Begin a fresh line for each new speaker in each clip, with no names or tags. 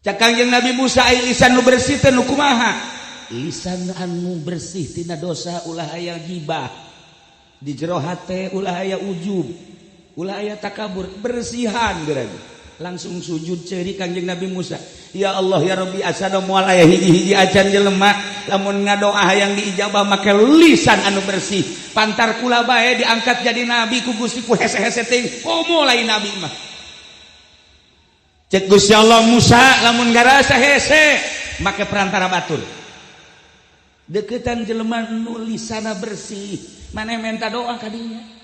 Cak Kangjeng Nabi Musa ai lisan nu bersih teh nu kumaha? Lisan anu bersih tina dosa, ulah aya gibah di jero hate, ulah aya ujub, ulah aya takabur, bersihan geura. Langsung sujud ceri Kangjeng Nabi Musa, "Ya Allah, ya Rabbi, asana moal aya hiji-hiji acan jelema lamun ngadoa hayang diijabah make lisan anu bersih. Pantar kula bae diangkat jadi nabi ku Gusti, ku hese-hese teuing, komo lain nabi mah." Cek Gusti Allah, "Musa, lamun ngarasa hese make perantara batur, deketan jelema nu lisana bersih, maneh minta doa kadinya."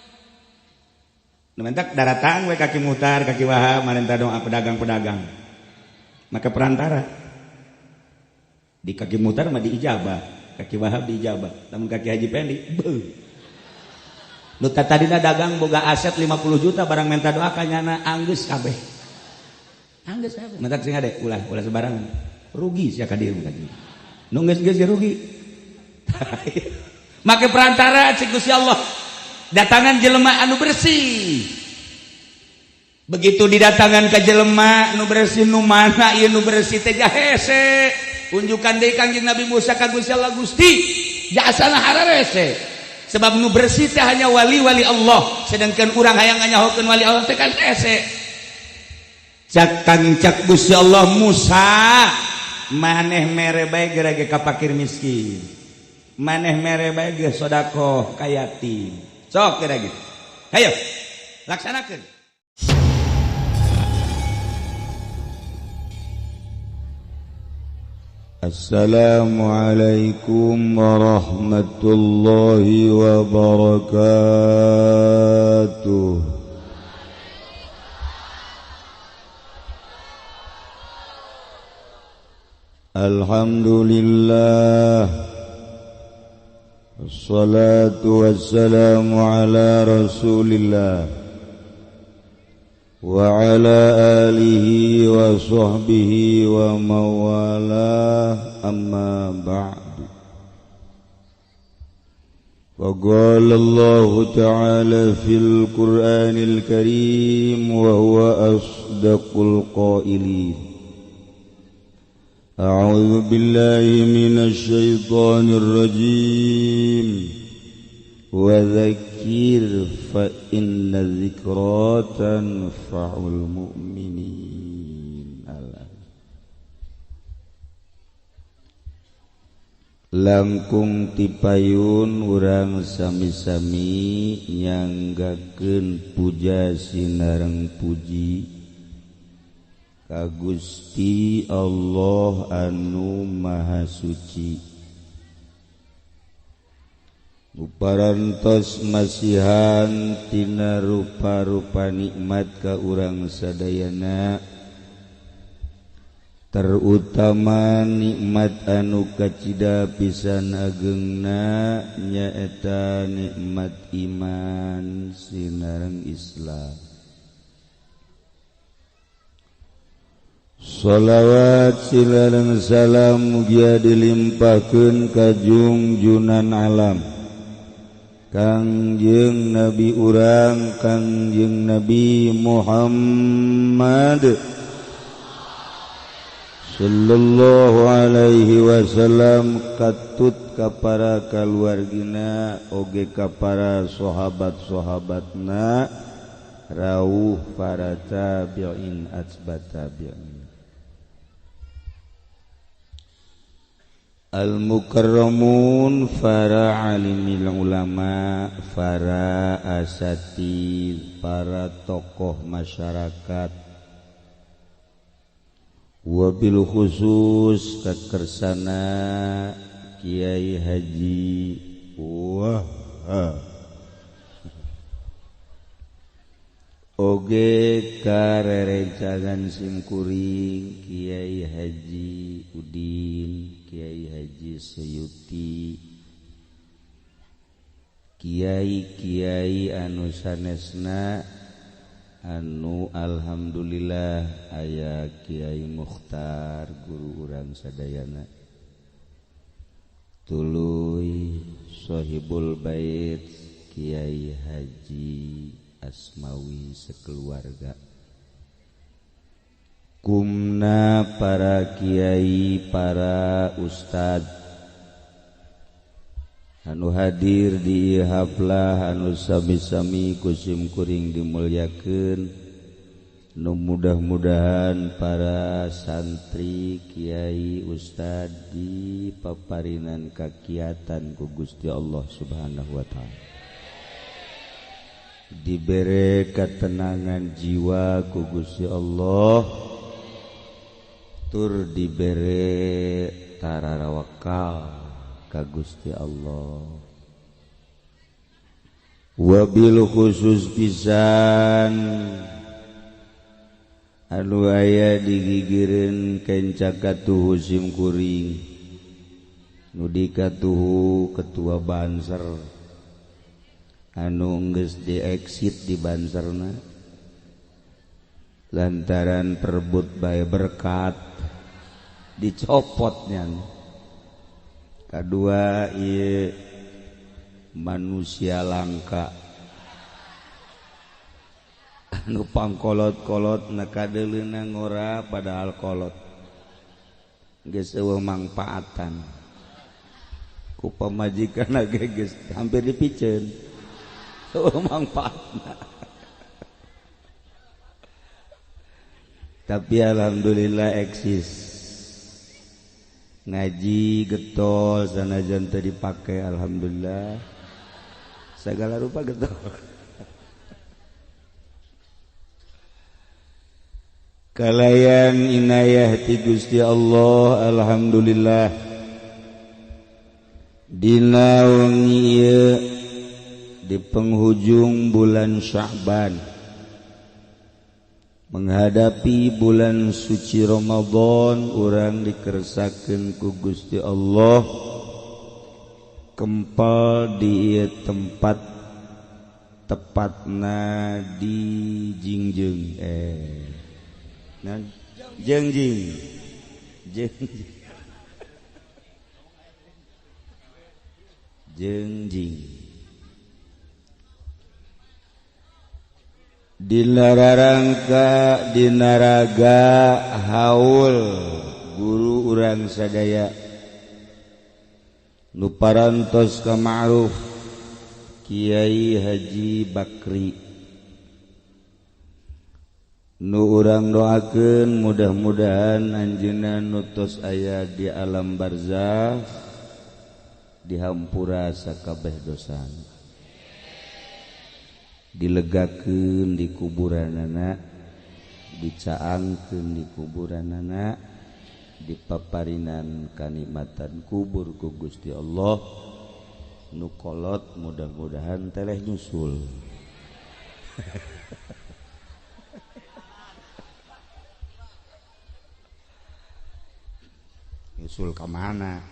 Nu minta daratang we kaki mutar, kaki wahab, minta doa pedagang-pedagang maka perantara di kaki mutar mah diijabah, kaki wahab diijabah, lamun kaki Haji Pendi beuh. Nu tadina dagang boga aset 50 juta, barang minta doa kanyana anggeus kabeh, anggeus kabeh. Minta sing ade ulah ulah sembarangan, rugi sia ka dieu nu geus geus rugi. Make perantara, cek Gusti Allah, datangan jelema anu bersih. Begitu didatangan ke jelema nu bersih, nu mana ieu nu bersih teh? Hese unjukan deui Kangjeng Nabi Musa ka Gusti Allah, "Gusti, jasana hararese, sebab nu bersih teh hanya wali-wali Allah, sedangkan urang hayang nganyahokeun wali Allah teh kan hese." Cak kang cak Gusti Allah, "Musa, maneh mere bae geura ge ka fakir miskin, maneh mere bae ge sedekah ka yatim, sok kira gitu, ayo laksanakeun."
Assalamualaikum warahmatullahi wabarakatuh. Alhamdulillah. Wassalatu wassalamu ala Rasulillah wa ala alihi wa sahbihi wa mawalah, amma ba'du. Faqala Allah ta'ala fil Qur'anil Karim wa huwa asdaqul qailin. A'udzu billahi minasy syaithanir rajim. Wa dzakir fa inna dzikra tanfa'ul mu'minin. Langkung tipayun urang sami-sami nyanggakeun puja sinareng puji ka Gusti Allah anu Maha Suci. Uparantos masihan tina rupa-rupa nikmat ka urang sadayana, terutama nikmat anu kacida pisan agengna nyaeta nikmat iman sinareng Islam. Sholawat silareng salam mugia dilimpahkeun ka jungjunan alam Kangjeng Nabi urang, Kangjeng Nabi Muhammad sallallahu alaihi wasallam, katut ka para kaluargina oge ka para sahabat-sahabatna, rauh para tabi'in atsba tabi'in. Al-mukarramun, para alimil ulama, para asatid, para tokoh masyarakat, wabil khusus kakersana Kiai Haji Wah oge karerencangan simkuring Kiai Haji Udin, Kiai Haji Suyuti, kiai-kiai anu sanesna anu alhamdulillah aya Kiai Mukhtar guru urang sadayana, tuluy Sohibul Bait Kiai Haji Asmawi sekeluarga, Kumna para kiai, para ustad anu hadir di haflah anu sami-sami kusim kuring dimuliakeun, nu mudah-mudahan para santri, kiai, ustad di paparinan kakiatan ku Gusti Allah Subhanahu wa taala, dibere ketenangan jiwa ku Gusti Allah, tur dibere tararawakal ka Gusti Allah. Wabil khusus pisan anu aya digigireun kenca katuhu sim kuring nu dikatuhu ketua Banser anu geus diexit di Banserna lantaran perebut bae berkat dicopotnya. Kedua ieu manusia langka anu pangkolot-kolot na kadeuleuna ngora padahal kolot geus eueuh mangpaatan ku pamajikan ge geus hampir dipiceun eueuh mangpaatna. Tapi alhamdulillah eksis ngaji getol sanajan teu dipake, alhamdulillah segala rupa getol. Kalayan inayah ti Gusti Allah, alhamdulillah dina wengi ieu di penghujung bulan Sya'ban menghadapi bulan suci Ramadan, urang dikersakeun ku Gusti Allah kempal di ieu tempat, tepatna di Jingjeng Jengjing Jengjing Jengjing dina rarangka dina raga haul guru urang sadaya nu parantos ka ma'ruf Kiai Haji Bakri, nu urang doakeun mudah-mudahan anjeunna nu tos aya di alam barzakh dihampura sakabeh dosana, dilegakeun di kuburanana, dicaangkeun di kuburanana, dipaparinan kanikmatan kubur ku Gusti Allah. Nu kolot mudah-mudahan teleh nyusul. Nyusul ke mana?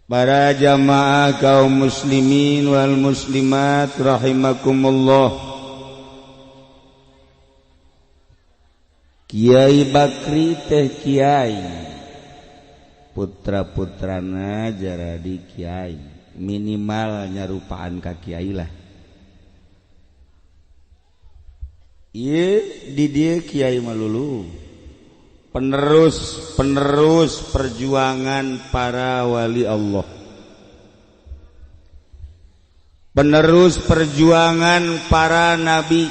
Para jamaah kaum muslimin wal muslimat rahimakumullah. Kiai Bakri teh kiai, putra-putrana jaradi kiai, minimal nyarupaan ka kiai lah. Ieu di dieu kiai malulu, penerus perjuangan para wali Allah, penerus perjuangan para nabi.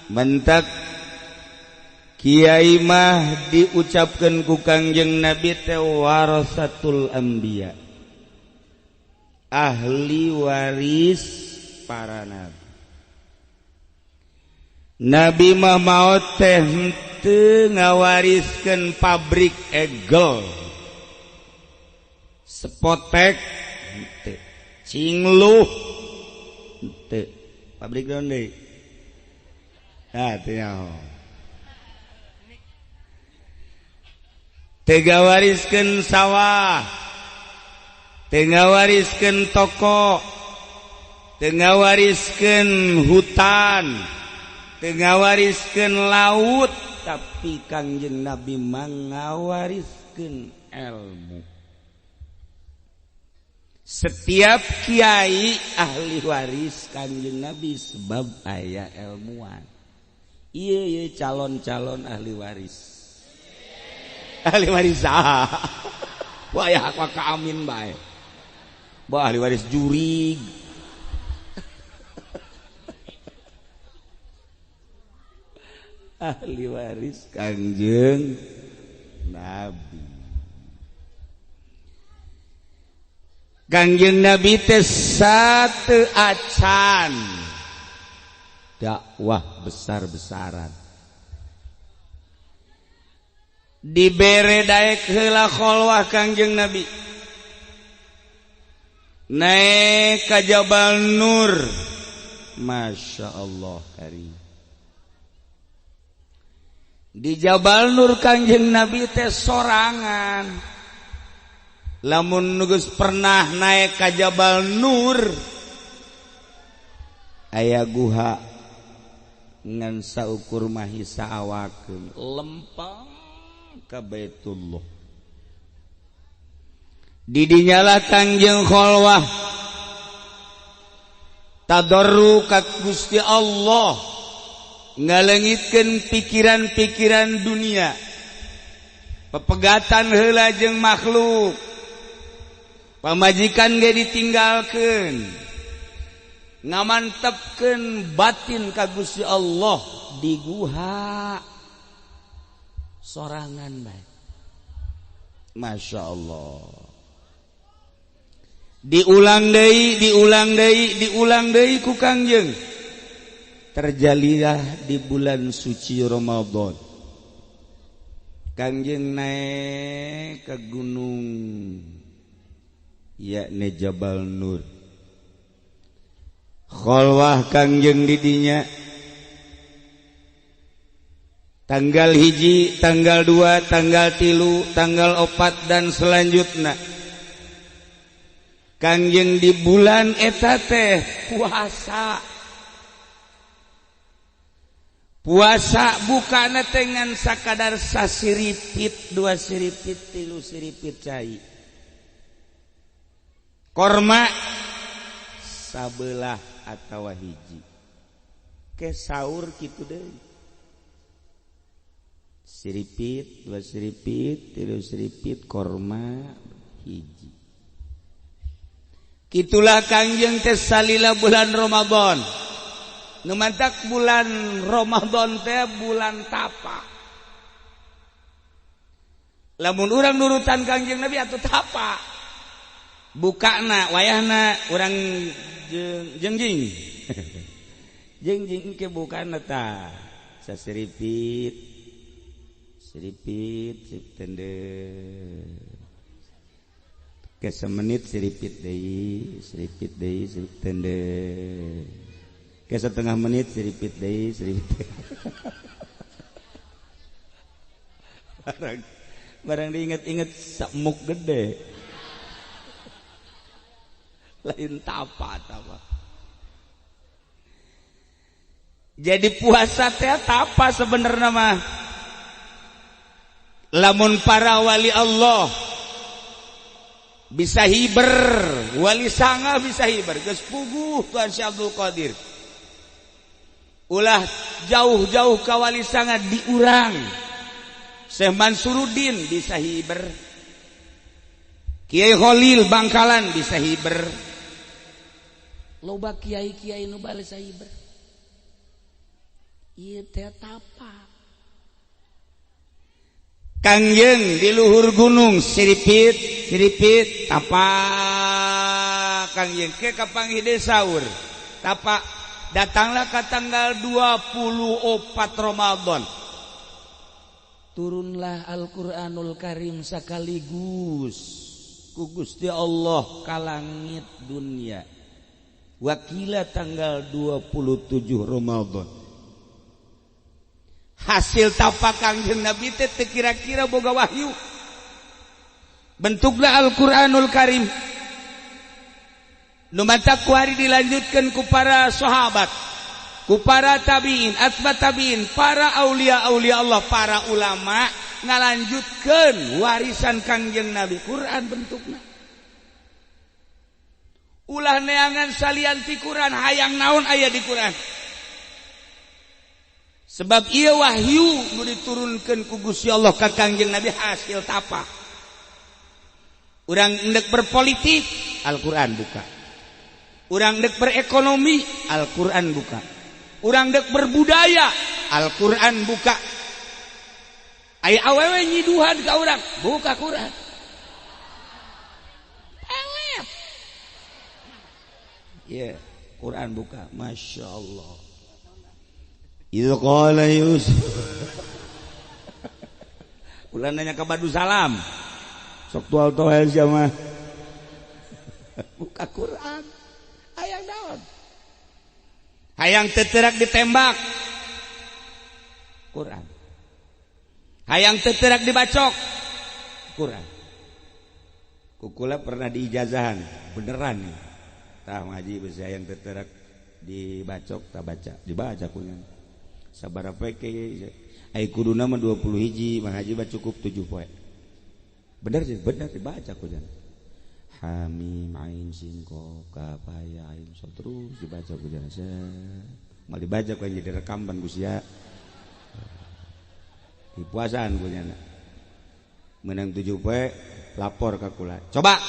Mentak kiai mah diucapkeun ku Kangjeng Nabi teh warasatul anbiya, ahli waris para nabi. Nabi mah maot teh henteu ngawariskeun pabrik egel, sepotek henteu, cingluh henteu, pabrik naon deui? Ah teu nyaho. Teu ngawariskeun sawah, teu ngawariskeun toko, teu ngawariskeun hutan, teu ngawariskeun laut, tapi Kangjeng Nabi mangawariskeun ilmu. Setiap kiai ahli waris Kangjeng Nabi sebab aya ilmuwan. Ieu ieu calon-calon ahli waris. Ahli waris saha? Wah ya ka amin bae. Bah ahli waris jurig. Ahli waris Kangjeng Nabi. Kangjeng Nabi teh satu acan dakwah besar-besaran. Dibere daek heula kholwah Kangjeng Nabi. Naik ka Jabal Nur. Masya Allah karim. Di Jabal Nur Kangjeng Nabi teh sorangan. Lamun geus pernah naik ka Jabal Nur aya guha ngan saukur mahisa awakeun lempang ka Baitullah. Didinyalah Kangjeng kholwah tadarru ka Gusti Allah, ngalengitkeun pikiran-pikiran dunia, pepegatan heula jeung makhluk, pamajikan ge ditinggalkeun, ngamantepkeun batin ka Gusti Allah di guha sorangan bae. Masya Allah. Diulang deui, diulang deui, diulang deui ku Kangjeng. Terjadilah di bulan suci Ramadan. Kangjeng naik ke gunung yakni Jabal Nur. Kholwah Kangjeng didinya tanggal 1, tanggal 2, tanggal 3, tanggal 4 dan selanjutnya. Kangjeng di bulan eta teh puasa. Puasa bukana teh ngan sakadar sasiripit, 2 siripit, 3 siripit cai. Korma sabelah atawa hiji. Ke sahur kitu deui. Siripit, 2 siripit, 3 siripit, korma hiji. Kitulah Kangjeng teh salila bulan Ramadan. Nu mantak bulan Ramadan teh bulan tapa. Lamun urang nurutan Kangjeng Nabi atuh tapa. Bukana wayahna urang jengjing. Jengjing ke bukana ta. Sasiripit. Siripit, sip tende. Ke semenit siripit deui, siripit deui, siripit tende. Ke setengah menit siripit deui, siripit. Barang diinget-inget samuk gede. Lain tapa tapa. Jadi puasa teh tapa sebenarnya mah. Lamun para wali Allah bisa hiber, wali sanga bisa hiber, geus puguh Tuhan Syekh Abdul Qadir. Ulah jauh-jauh ka wali sanga diurang. Syekh Mansuruddin bisa hiber. Kiai Khalil Bangkalan bisa hiber. Loba kiai-kiai nu bales hiber. Ieu teh tapa. Kangjeng di luhur gunung siripit siripit tapa Kangjeng ke kapanggih deui sahur tapa. Datanglah ke tanggal 24 Ramadan, turunlah Al-Qur'anul Karim sekaligus ku Gusti Allah ka langit dunia. Wakila tanggal 27 Ramadan. Hasil tapa Kangjeng Nabi teh kira-kira boga wahyu. Bentuklah Al-Qur'anul Karim. Nu matak ku hari dilanjutkan ku para sahabat, ku para tabiin, atba tabiin, para aulia-aulia Allah, para ulama ngalanjutkeun warisan Kangjeng Nabi. Quran bentukna.
Ulah neangan salian ti Quran, hayang naon aya di Quran. Sebab ieu wahyu nu diturunkeun ku Gusti Allah ka Kangjeng Nabi hasil tapa. Urang endek berpolitik, Al-Quran buka. Urang endek berekonomi, Al-Quran buka. Urang endek berbudaya, Al-Quran buka. Aya awewe nyiduhan ka urang, buka Quran. Pelet. Ya, yeah, Quran buka. Masya Allah. Idz qala Yusuf. Ulah nanya ka Badu Salam. Sok tual toel sia mah. Buka Quran. Hayang naon? Hayang teterak ditembak. Quran. Hayang teterak dibacok. Quran. Kukula pernah diijazahan, beneran nih. Tah ngaji besi hayang teterak dibacok tak baca, dibaca kunya. Sabaraha poe ke ai kuduna mah 20 hiji, mah haji mah cukup 7 poe. Bener sih, bener dibaca kunya. Hamim ain sin qaf kaf ya ain so terus dibaca kunya. Mal dibaca ku jadi rekaman Gusti. Di puasaan kunya. Menang 7 poe lapor ka kula. Coba.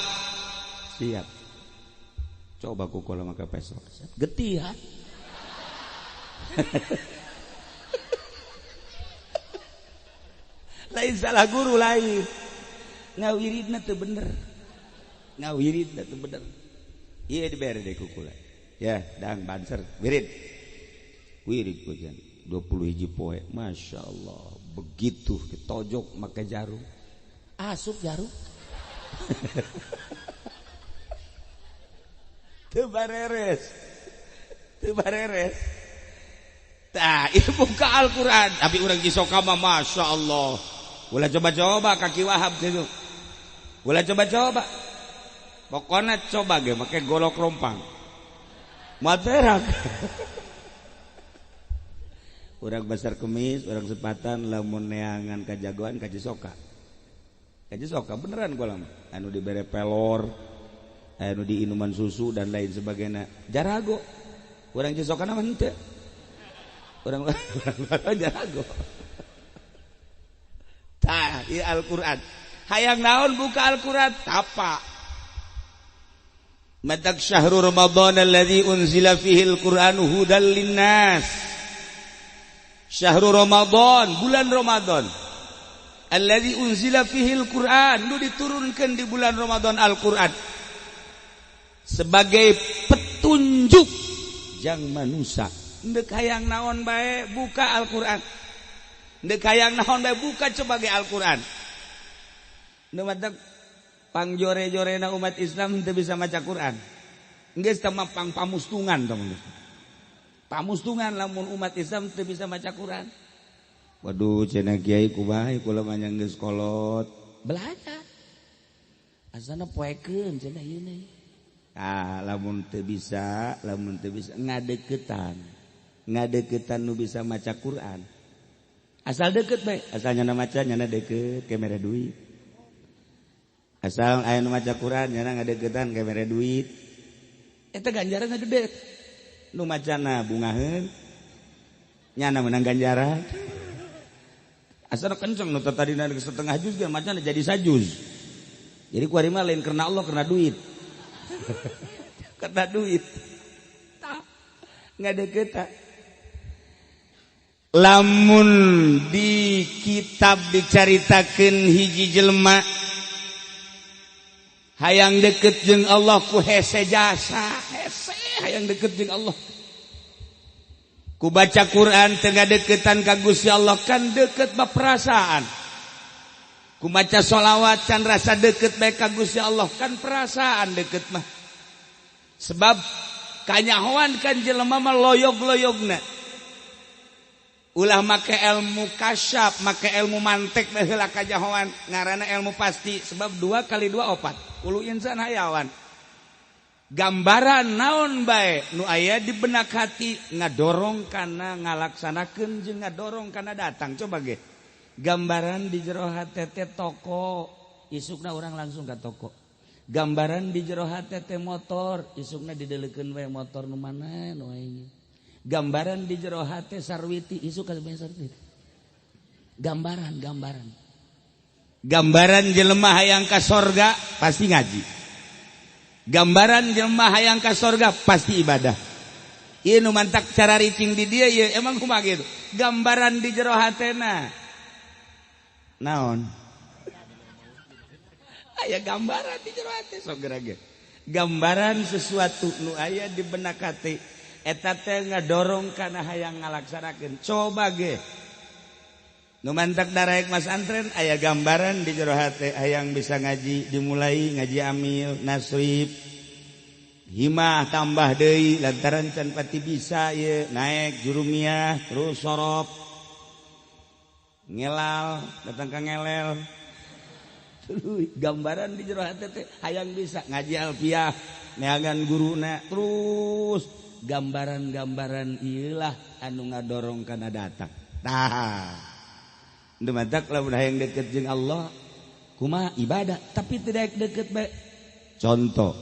Siap. Coba ku kula maka pesok. Getih ha. Lain salah guru lain. Ngawiridna teu bener. Ngawiridna teu bener. Ieu dibere deui ku kula. Ya, dang banser wirid. Wirid ku jan 20 hiji poe. Masya Allah. Begitu ditojok make jarum. Asup jarum. Teu bareres. Teu bareres. Tah, ieu buka Al-Qur'an. Tapi urang Cisoka mah Masya Allah. Ulah coba-coba kaki Wahab gitu. Ulah coba-coba. Pokoknya coba ge make golok rompang. Materak. Urang Basar Kemis, urang Sepatan lamun neangan kajagoan ka Cisoka. Ka Cisoka beneran gua lama. Anu dibere pelor, anu diinuman susu dan lain sebagainya. Jarago. Urang Cisoka mah henteu. Urang jarago. Tah, ieu Al-Qur'an. Hayang naon buka Al-Qur'an tapa. Matak syahrul Ramadan alladzi unzila fihi al-Qur'anu hudal linnas. Syahrul Ramadan, bulan Ramadan. Alladzi unzila fihi al-Qur'an, nu diturunkeun di bulan Ramadan Al-Qur'an sebagai petunjuk jang manusia. Ndek hayang naon bae buka Al-Qur'an. Ndek hayang naon bae buka sebagai Al-Qur'an. Nu matak pangjore-jorena umat Islam teu bisa maca Qur'an. Geus teh mah pang pamustungan tong. Pamustungan lamun umat Islam teu bisa maca Qur'an. Waduh cenah kiai kumaha kula mah geus kolot. Belajar. Asana poekeun cenah ieu nih. Ah lamun teu bisa ngadeukeutan. Ngadeukeutan nu bisa maca Qur'an. Asal deket bae, asal nyana maca nyana deket ke mere duit. Asal aya nu maca Qur'an nyana ngadeukeutan ke mere duit. Eta ganjaranna gede. Nu macana bungaheun nyana menang ganjaran. Asal kenceng nu tadina setengah juz ge macana jadi sajuz. Jadi kuari mah lain karena Allah karena duit. Karena duit. Tah ngadeukeut. Lamun di kitab dicaritakeun hiji jelema hayang deket jeung Allah ku hese jasa, hese hayang deket jeung Allah. Ku baca Quran teu ngadeukeutan ka Gusti Allah kan deket mah perasaan. Ku maca sholawat can rasa deket bae ka Gusti Allah kan perasaan deket mah. Sebab kanyahoan kan jelema mah loyog-loyogna. Ulah make ilmu kasyaf, make ilmu mantek bae heula kajahoan, ngaranna ilmu pasti sebab 2 kali 2 4. Ulu insan hayawan. Gambaran naon bae nu aya di benak hati ngadorong kana ngalaksanakeun jeung ngadorong kana datang. Coba ge. Gambaran di jero hate teh toko, isukna urang langsung ka toko. Gambaran di jero hate teh motor, isukna dideleukeun we motor nu mana nu aing. Gambaran di jero hate sarwiti, isuk ka sarwiti. Gambaran, gambaran. Gambaran jelema hayang ka sorga pasti ngaji. Gambaran jelema hayang ka sorga pasti ibadah. Ieu nu mantak cara ricing di dia ieu emang kumaha gitu. Gambaran di jero hatena. Naon? Aya gambaran di jero hate sok geura. Gambaran sesuatu nu aya di benak hati eta teh ngadorong kana hayang ngalaksanakeun. Coba ge. Nu mantak daraek masantren aya gambaran di jero hate hayang bisa ngaji, dimulai ngaji amil, nasrib. Himah tambah deui lantaran can pati bisa ieu naik jurumiah terus sorop. Ngelal datang ka ngelel. Gambaran di jero hate teh hayang bisa ngaji alfiah neangan guruna terus gambaran-gambaran ieulah anu ngadorong kana datang. Tah nu matak lamun hayang deket jeung Allah kumaha ibadah tapi tidak deket bae. Contoh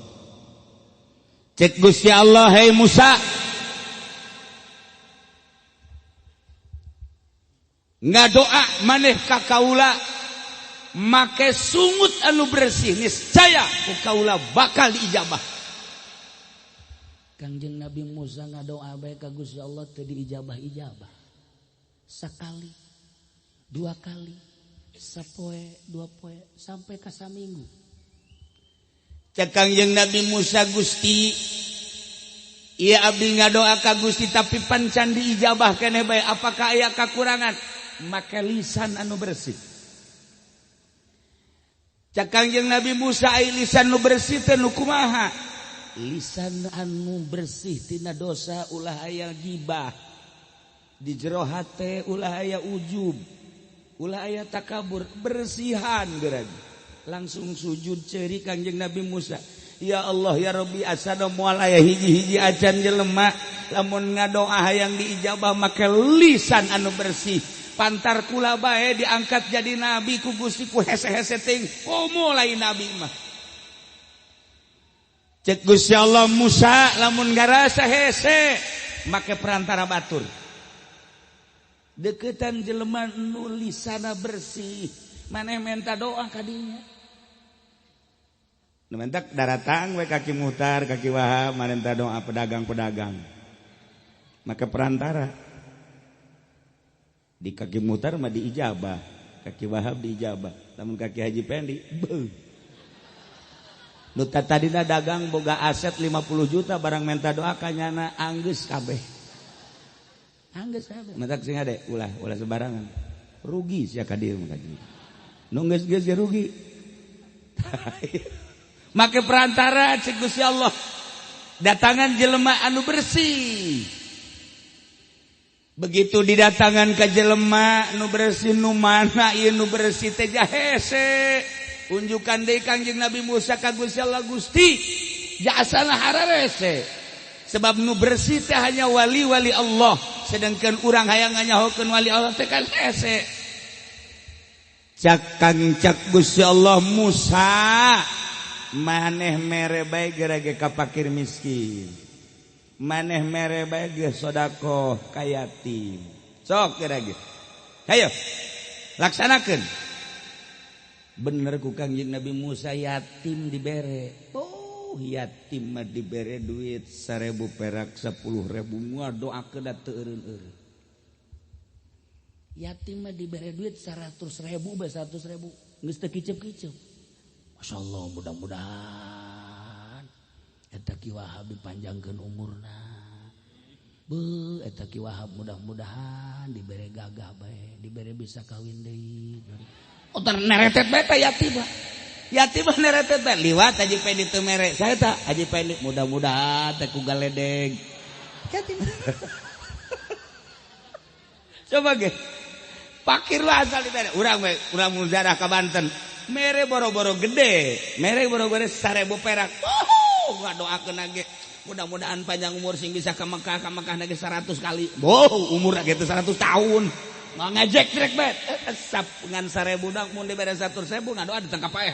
cek Gusti Allah, hei Musa, ngadoa maneh ka kaula make sungut anu bersih niscaya ku kaula bakal diijabah. Kangjeng Nabi Musa ngadoa bae ka Gusti Allah teu diijabah-ijabah. Sakali, dua kali, sapoe, dua poe, sampai ka saminggu. Cek Kangjeng Nabi Musa, Gusti, ieu abdi ngadoa ka Gusti tapi pancan diijabah keneh bae, apakah aya kakurangan? Make lisan anu bersih. Cek Kangjeng Nabi Musa, ai lisan nu bersih teh nu kumaha? Lisan anu bersih tina dosa ulah aya gibah. Di jero hate ulah aya ujub, ulah aya takabur, bersihan geura. Langsung sujud ceri Kangjeng Nabi Musa. Ya Allah ya Rabbi, asana moal aya hiji-hiji acan jelema lamun ngadoa hayang diijabah make lisan anu bersih. Pantar kula bae diangkat jadi nabi ku Gusti ku hese-hese ting komo lain nabi mah. Cek Gusti Allah, Musa lamun ngarasa hese make perantara batur. Deketan jelema nu lisana bersih, maneh menta doa ka dinya. Nu mentak daratang we kaki Muhtar, kaki Wahab, marenta doa pedagang-pedagang. Maka perantara di kaki Muhtar mah diijabah, kaki Wahab diijabah, lamun kaki Haji Pendi beuh. Nu tadina dagang boga aset 50 juta barang menta doa ka nyana anggeus kabeh. Anggeus kabeh. Mentak sing hade ulah ulah sembarangan. Rugi sia ka dieu mah kaji. Nu geus-geus ge rugi. Make perantara cek Gusti Allah. Datangan jelema anu bersih. Begitu didatangan ke jelema nu bersih nu mana ieu nu bersih teh jahese. Unjukan deui Kangjeng Nabi Musa ka Gusti Allah, Gusti jasana hararese. Sebab nu bersih teh hanya wali-wali Allah, sedangkan urang hayang nganyahokeun wali Allah teh kan hese. Cak Kang cak Gusti Allah, Musa maneh mere bae geura ge ka fakir miskin. Maneh mere bae ge sedekah ka yatim. Sok geura ge. Hayo laksanakeun. Bener ku Kangjeng Nabi Musa yatim dibere. Oh, yatim mah dibere duit 1000 perak 10.000 ngadoakeun da teu eureun-eureun. Yatim mah dibere duit 100.000 bae 100.000 geus teu kicep-kicep. Masya Allah, mudah-mudahan eta Ki Wahab dipanjangkeun umurna. Beuh, eta Ki Wahab mudah-mudahan dibere gagah bae, dibere bisa kawin deui. Oh, tar neretet bae teh yatim mah. Yatim mah neretet bae liwat Haji Pendi teu mere. Saya tah Haji Pendi mudah-mudahan teh ku galedeg. Yatim. Coba ge. Pakir lah asal dibere. Urang we, urang muzarah ka Banten. Mere boro-boro gede, mere boro-boro 1000 perak. Oh, ngadoakeun ge. Mudah-mudahan panjang umur sing bisa ka Mekah, ka Mekah ge 100 kali. Boh, umur ge 100 tahun. Nggak ngejek trek bet. Sap ngan 1000 dak mun dibere 100.000 ngadoa ditangkap paeh.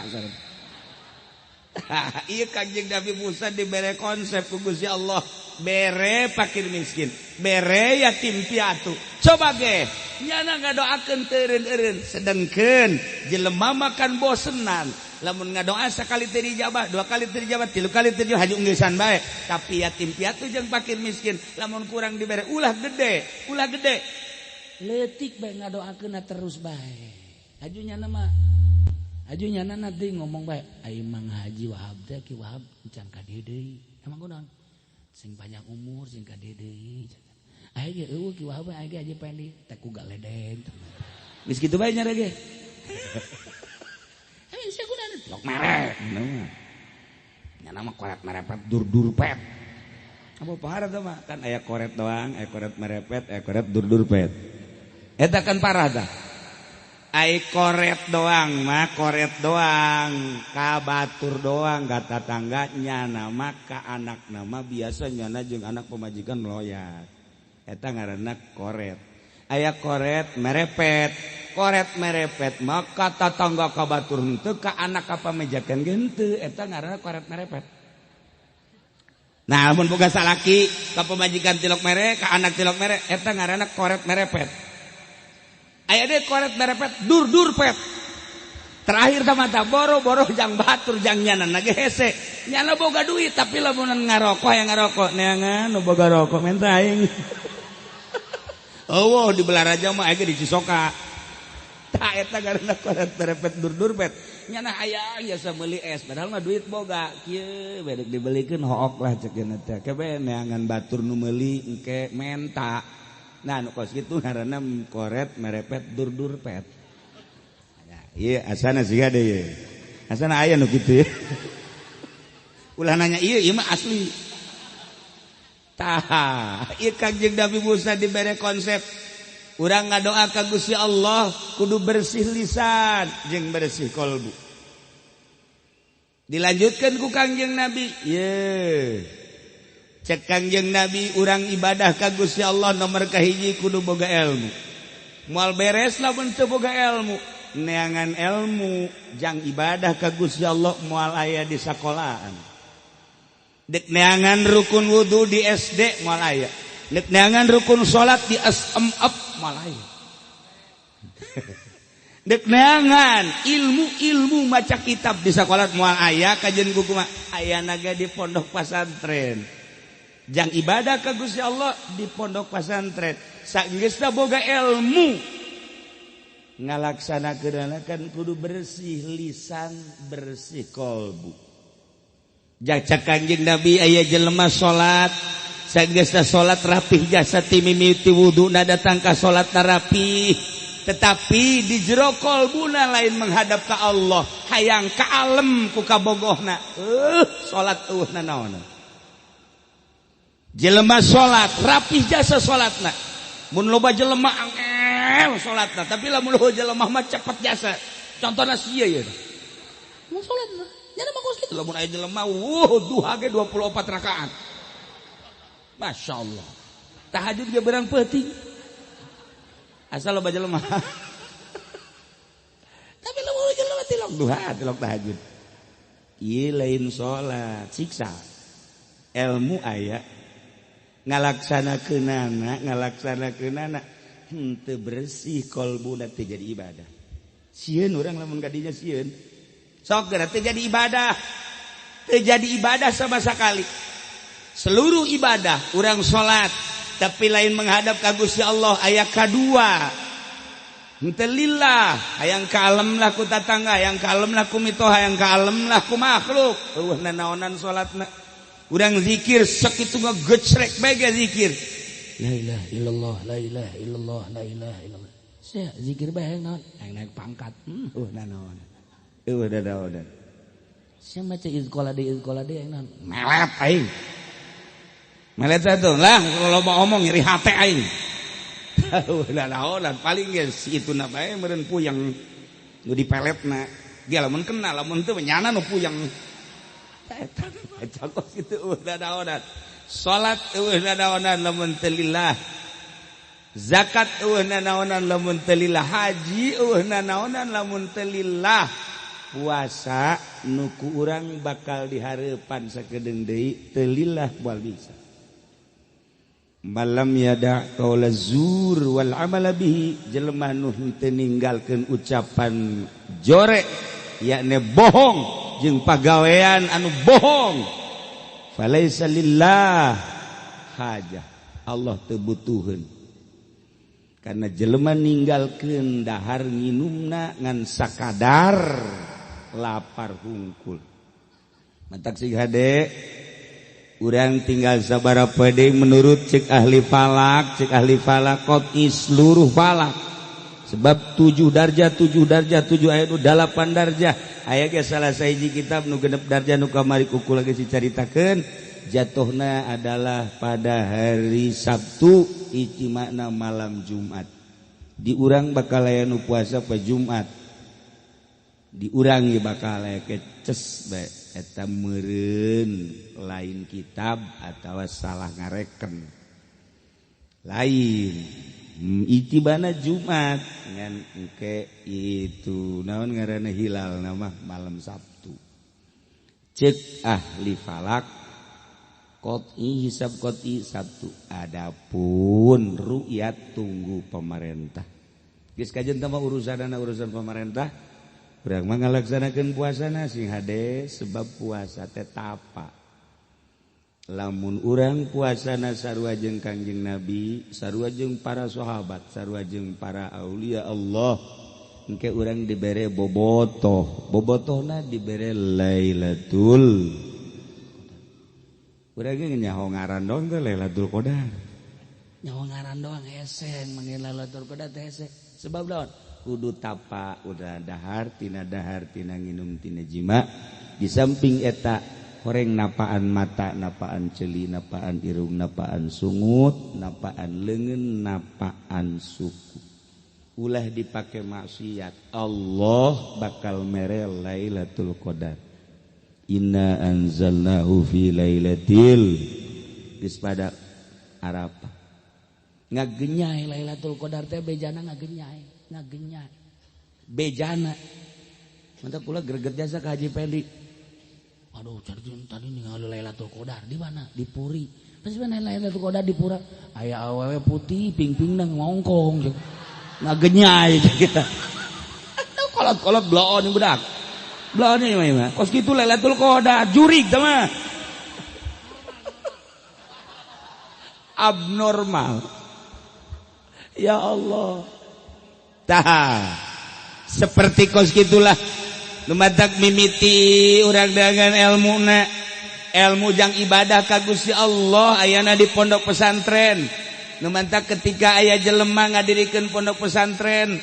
Iya Kanjeng Nabi Musa dibere konsep ku Gusti Allah, bere fakir miskin, bere yatim piatu. Coba ge nyana ngadoakeun teu eureun-eureun, sedengkeun jelema makan bosenan. Lamun ngadoa sekali teu dijabah, dua kali teu dijabah, tilu kali teu dijabah, haju ngeusan bae. Tapi yatim piatu jeung fakir miskin lamun kurang dibere ulah gede, ulah gede. Leutik bae ngadoakeunna terus bae. Haju nyana mah haju nyana nanti ngomong bae, ai Mang Haji Wahab teh Ki Wahab can ka dieu deui. Emang kunaon? Sing panjang umur sing ka dieu deui. Aya ge eueuh Ki Wahab aya ge Haji Pendi teh ku galedeng. Geus kitu bae nyare ge. Hei sia kunaon? Lok mere. Nyana mah koret merepet dur-dur pet. Apa parah teh mah? Kan aya koret doang, aya koret merepet, aya koret dur-dur pet. Eta kan parah tah. Ai koret doang mah koret doang, ka batur doang, ka tatangga nyana mah ka anak nama biasa nyana jeung anak pemajikan loyat. Eta ngaranna koret. Aya koret merepet, koret merepet maka tatangga ka batur henteu ka anak ka pamajikan ge henteu, eta ngaranna koret merepet. Nah, lamun boga salaki ka pamajikan tilok mere, ka anak tilok mere, eta ngaranna koret merepet. Aya deui koret merepet dur-dur pet. Terakhir tah mata boro-boro jang batur jang nyana ge hese. Nyana boga duit tapi lamun ngarokok aya ngarokok neangan nu boga rokok menta aing. Eueuh di Balaraja mah aya ge di Cisoka. Tah eta ngaranna koret merepet dur-dur pet. Nyana aya biasa meuli es padahal mah duit boga. Kieu bedek dibelikeun hook lah cek geuna teh. Kebe neangan batur nu meuli engke menta. Nah, nu kos kitu ngaranna koret merepet dur-dur pet. Ieu asana siga deui. Asana aya nu kitu. Ulah nanya ieu, ieu mah asli. Tah, ieu Kanjeng Nabi Musa dibere konsep urang ngadoa ka Gusti Allah kudu bersih lisan jeung bersih kolbu. Dilanjutkeun ku Kanjeng Nabi, ye. Cek Kangjeng Nabi urang ibadah ka Gusti Allah nomor kahiji kudu boga ilmu. Moal beres lamun teu boga ilmu. Neangan ilmu jang ibadah ka Gusti Allah moal aya di sakolahan. Dek neangan rukun wudu di SD moal aya. Dek neangan rukun salat di SMF moal aya. Dek neangan ilmu-ilmu maca kitab di sakola moal aya kajian buku mah aya naga di pondok pesantren. Jang ibadah ka Gusti Allah di pondok pesantren. Sageusna boga ilmu ngalaksanakeunana kan kudu bersih lisan, bersih kolbu. Jang Kanjeng Nabi aya jelema salat, sageusna salat rapih jasa ti mimiti wuduna datang ka salat rapih, tetapi di jero kolbuna lain menghadap ka Allah, hayang ka alem ku kabogohna. Salat eueuh nanaon. Jelema salat rapih jasa salatna. Mun loba jelema angel salatna, tapi lamun loba jelema mah cepet jasa. Contohna sia ieu. Mun salat mah nya mah kos kitu lamun aya jelema wuh duha ge 24 rakaat. Masyaallah. Tahajud ge berang peuting. Asal loba jelema. Tapi lamun jelema tilok duha, tilok tahajud. Ieu lain salat, siksa. Ilmu aya ngalaksanakeunana henteu bersih kolbuna teu jadi ibadah. Sieun urang lamun kadinya sieun. Sok geura teu jadi ibadah. Teu jadi ibadah sama sekali. Seluruh ibadah urang salat tapi lain menghadap ka Gusti Allah aya kadua. Henteu lillah, hayang ka alem lah ku tatangga, hayang ka alem lah ku mitoha, hayang ka alem lah ku makhluk. Eueuh nanaonan salatna. Urang zikir sakitu ngegecrek bae ge zikir. La ilaha illallah, la ilaha illallah, la ilaha illallah. Sia zikir bae naon? Hayang naik pangkat. Eueuh nanaon. Eueuh nanaonan. Sia maca izqala deui naon? Melet aing. Melet satu lah kalau mau omong nyeri hate aing. Eueuh nanaonan paling ge si itu na bae meureun puyeng nu dipeletna. Dia lamun kenal lamun teu nyana nu puyeng. Eta baca kos kitu eueuh nanaonan. Salat eueuh nanaonan lamun teu lillah. Zakat eueuh nanaonan lamun teu lillah. Haji eueuh nanaonan lamun teu lillah.
Puasa nu ku urang bakal dihareupan sakedeung deui teu lillah moal bisa. Malam yada qaula zur wal amala bihi, jelema nu henteu ninggalkeun ucapan jorek yakni bohong jeung pagawean anu bohong, falaisa lillah hajah, Allah teu butuheun. Karena jelema ninggalkeun dahar nginumna ngan sakadar lapar hungkul. Mantak sing hade urang tinggal sabaraha deui menurut cek ahli falak, cek ahli falak qot'i seluruh falak. Sebab 7 darjah, 7 darjah, 7 aya nu 8 darjah. Aya ge salah sahiji kitab nu 6 darjah nu kamari ku kula geus dicaritakeun, jatuhna adalah pada hari Sabtu ijtima'na malam Jumat. Di urang bakal aya nu puasa pa Jumat. Di urang ge bakal aya keces bae eta meureun lain kitab atawa salah ngareken. Lain itibana Jumat ngan engke itu naon ngaranna hilal nama malam Sabtu. Cek ahli falak qot'i hisab qot'i Sabtu. Adapun ru'yat tunggu pemerintah. Geus kajen teh mah urusanana urusan pemerintah. Urang mah ngalaksanakeun puasana sing hade sebab puasa teh tapa. Lamun urang puasana sarua jeung Kangjeng Nabi, sarua jeung para sahabat, sarua jeung para aulia Allah, engke urang dibere bobotoh, bobotohna dibere Lailatul. Urang ge nyaho ngaran doang teh Lailatul Qadar.
Nyaho ngaran doang hese manggil Lailatul Qadar teh hese. Sebab naon?
Kudu tapa udah dahar tina nginum tina jima. Di samping eta horeng napaan mata, napaan celi, napaan irung, napaan sungut, napaan leungeun, napaan suku. Ulah dipake maksiat, Allah bakal mere Lailatul Qadar. Inna anzalnahu fi lailatil, geus pada Arafah.
Ngagenyai Lailatul Qadar teh bejana ngagenyai, ngagenyai.
Bejana. Mantap pula greget jasa ka Haji Pendi.
Aduh, tadi ningali Lailatul Qadar di mana? Di Puri. Pas mana Lailatul Qadar di Pura? Aya awewe putih ping-pingna ngongkong.
Ngagenyai kita. Kolot-kolot bloon budak. Bloon ieu mah. Kos kitu Lailatul Qadar jurig teh mah. Abnormal. Ya Allah. Tah. Seperti kos gitulah lumatak mimiti urang dengan ilmuna, ilmu jang ibadah ka Gusti Allah ayana di pondok pesantren. Lumatak ketika aya jelema ngadirikeun pondok pesantren,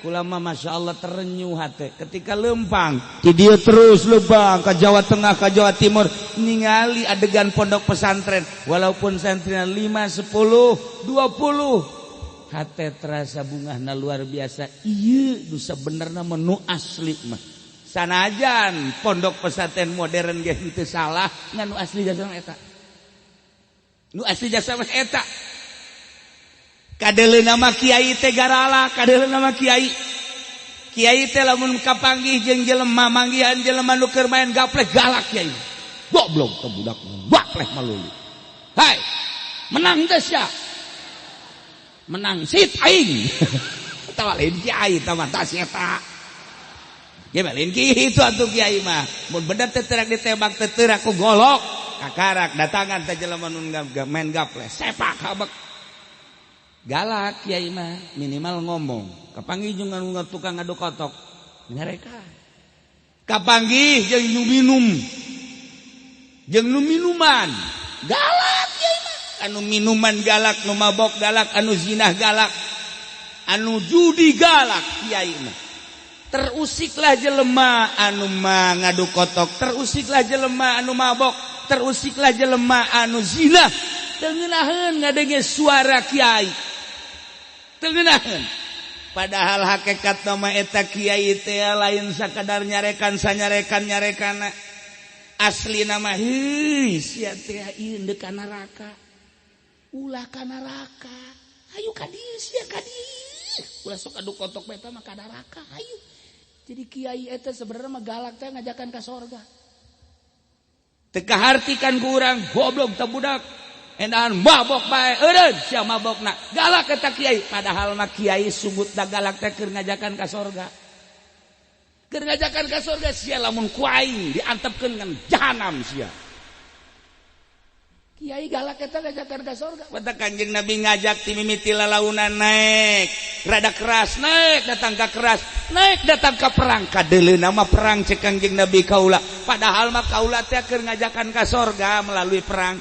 kula mah Masya Allah terenyuh hate ketika lempang di dieu terus lempang ka Jawa Tengah ka Jawa Timur ningali adegan pondok pesantren walaupun santrina 5, 10, 20 hate terasa bungahna luar biasa. Ieu nu sabenerna mah nu asli mah. Sanajan pondok pesantren modern ge henteu salah, ngan nu asli jasa mah eta. Nu asli jasa mah eta. Kadeleuna mah kiai teh garala, kadeleuna mah kiai. Kiai teh lamun kapanggih jeung jelema manggihan jelema nu keur main gaplek galak kiai. Goblok teh budak gaplek malulu. Hai, menang teh sia. Menang sit aing. Tawa lain kiai tah mah tas eta. Ge lain kitu atuh kiai mah. Mun bener teh terak ditembak teh teurak ku golok. Kakarak datangan teh jelema nu main gaplek sepak habek. Galak kiai mah minimal ngomong. Kapanggih jeung anu tukang ngadu kotok ngareka. Kapanggih jeung nu minum. Jeung nu minuman. Galak kiai mah. Anu minuman galak, nu mabok galak, anu zinah galak, anu judi galak kiai mah. Terusiklah jelema anu mah ngadu kotok, terusiklah jelema anu mabok, terusiklah jelema anu zinah. Teu ngeunaheun ngadenge suara kiai. Teu ngeunaheun. Padahal hakikat mah eta kiai teh lain sakadar nyarekan sanyarekan nyarekana. Asli nama heuh sia teh ieu deuk ka neraka. Ulah ka neraka. Hayu ka dieu sia ka dieu. Ulah sok adu kotok beta mah ka neraka. Hayu.
Jadi kiai eta sebenarnya mah galak teh ngajakan ka sorga. Teu kahartikan ku urang goblok teh budak. Endahan mabok bae eureun sia mabokna. Galak eta kiai padahal mah kiai sunggut da galak teh keur ngajakan ka sorga. Keur ngajakan ka sorga sia lamun ku aing diantepkeun ngan jahanam sia. Kiai galak eta ngajakan ka sorga. Batak Kanjeng Nabi ngajak ti mimiti lalaunan naik, rada keras naik datang ka keras, naik datang ka perang kadeuleuna mah perang cek Kanjeng Nabi kaula. Padahal mah kaula teh keur ngajakan ka sorga melalui perang.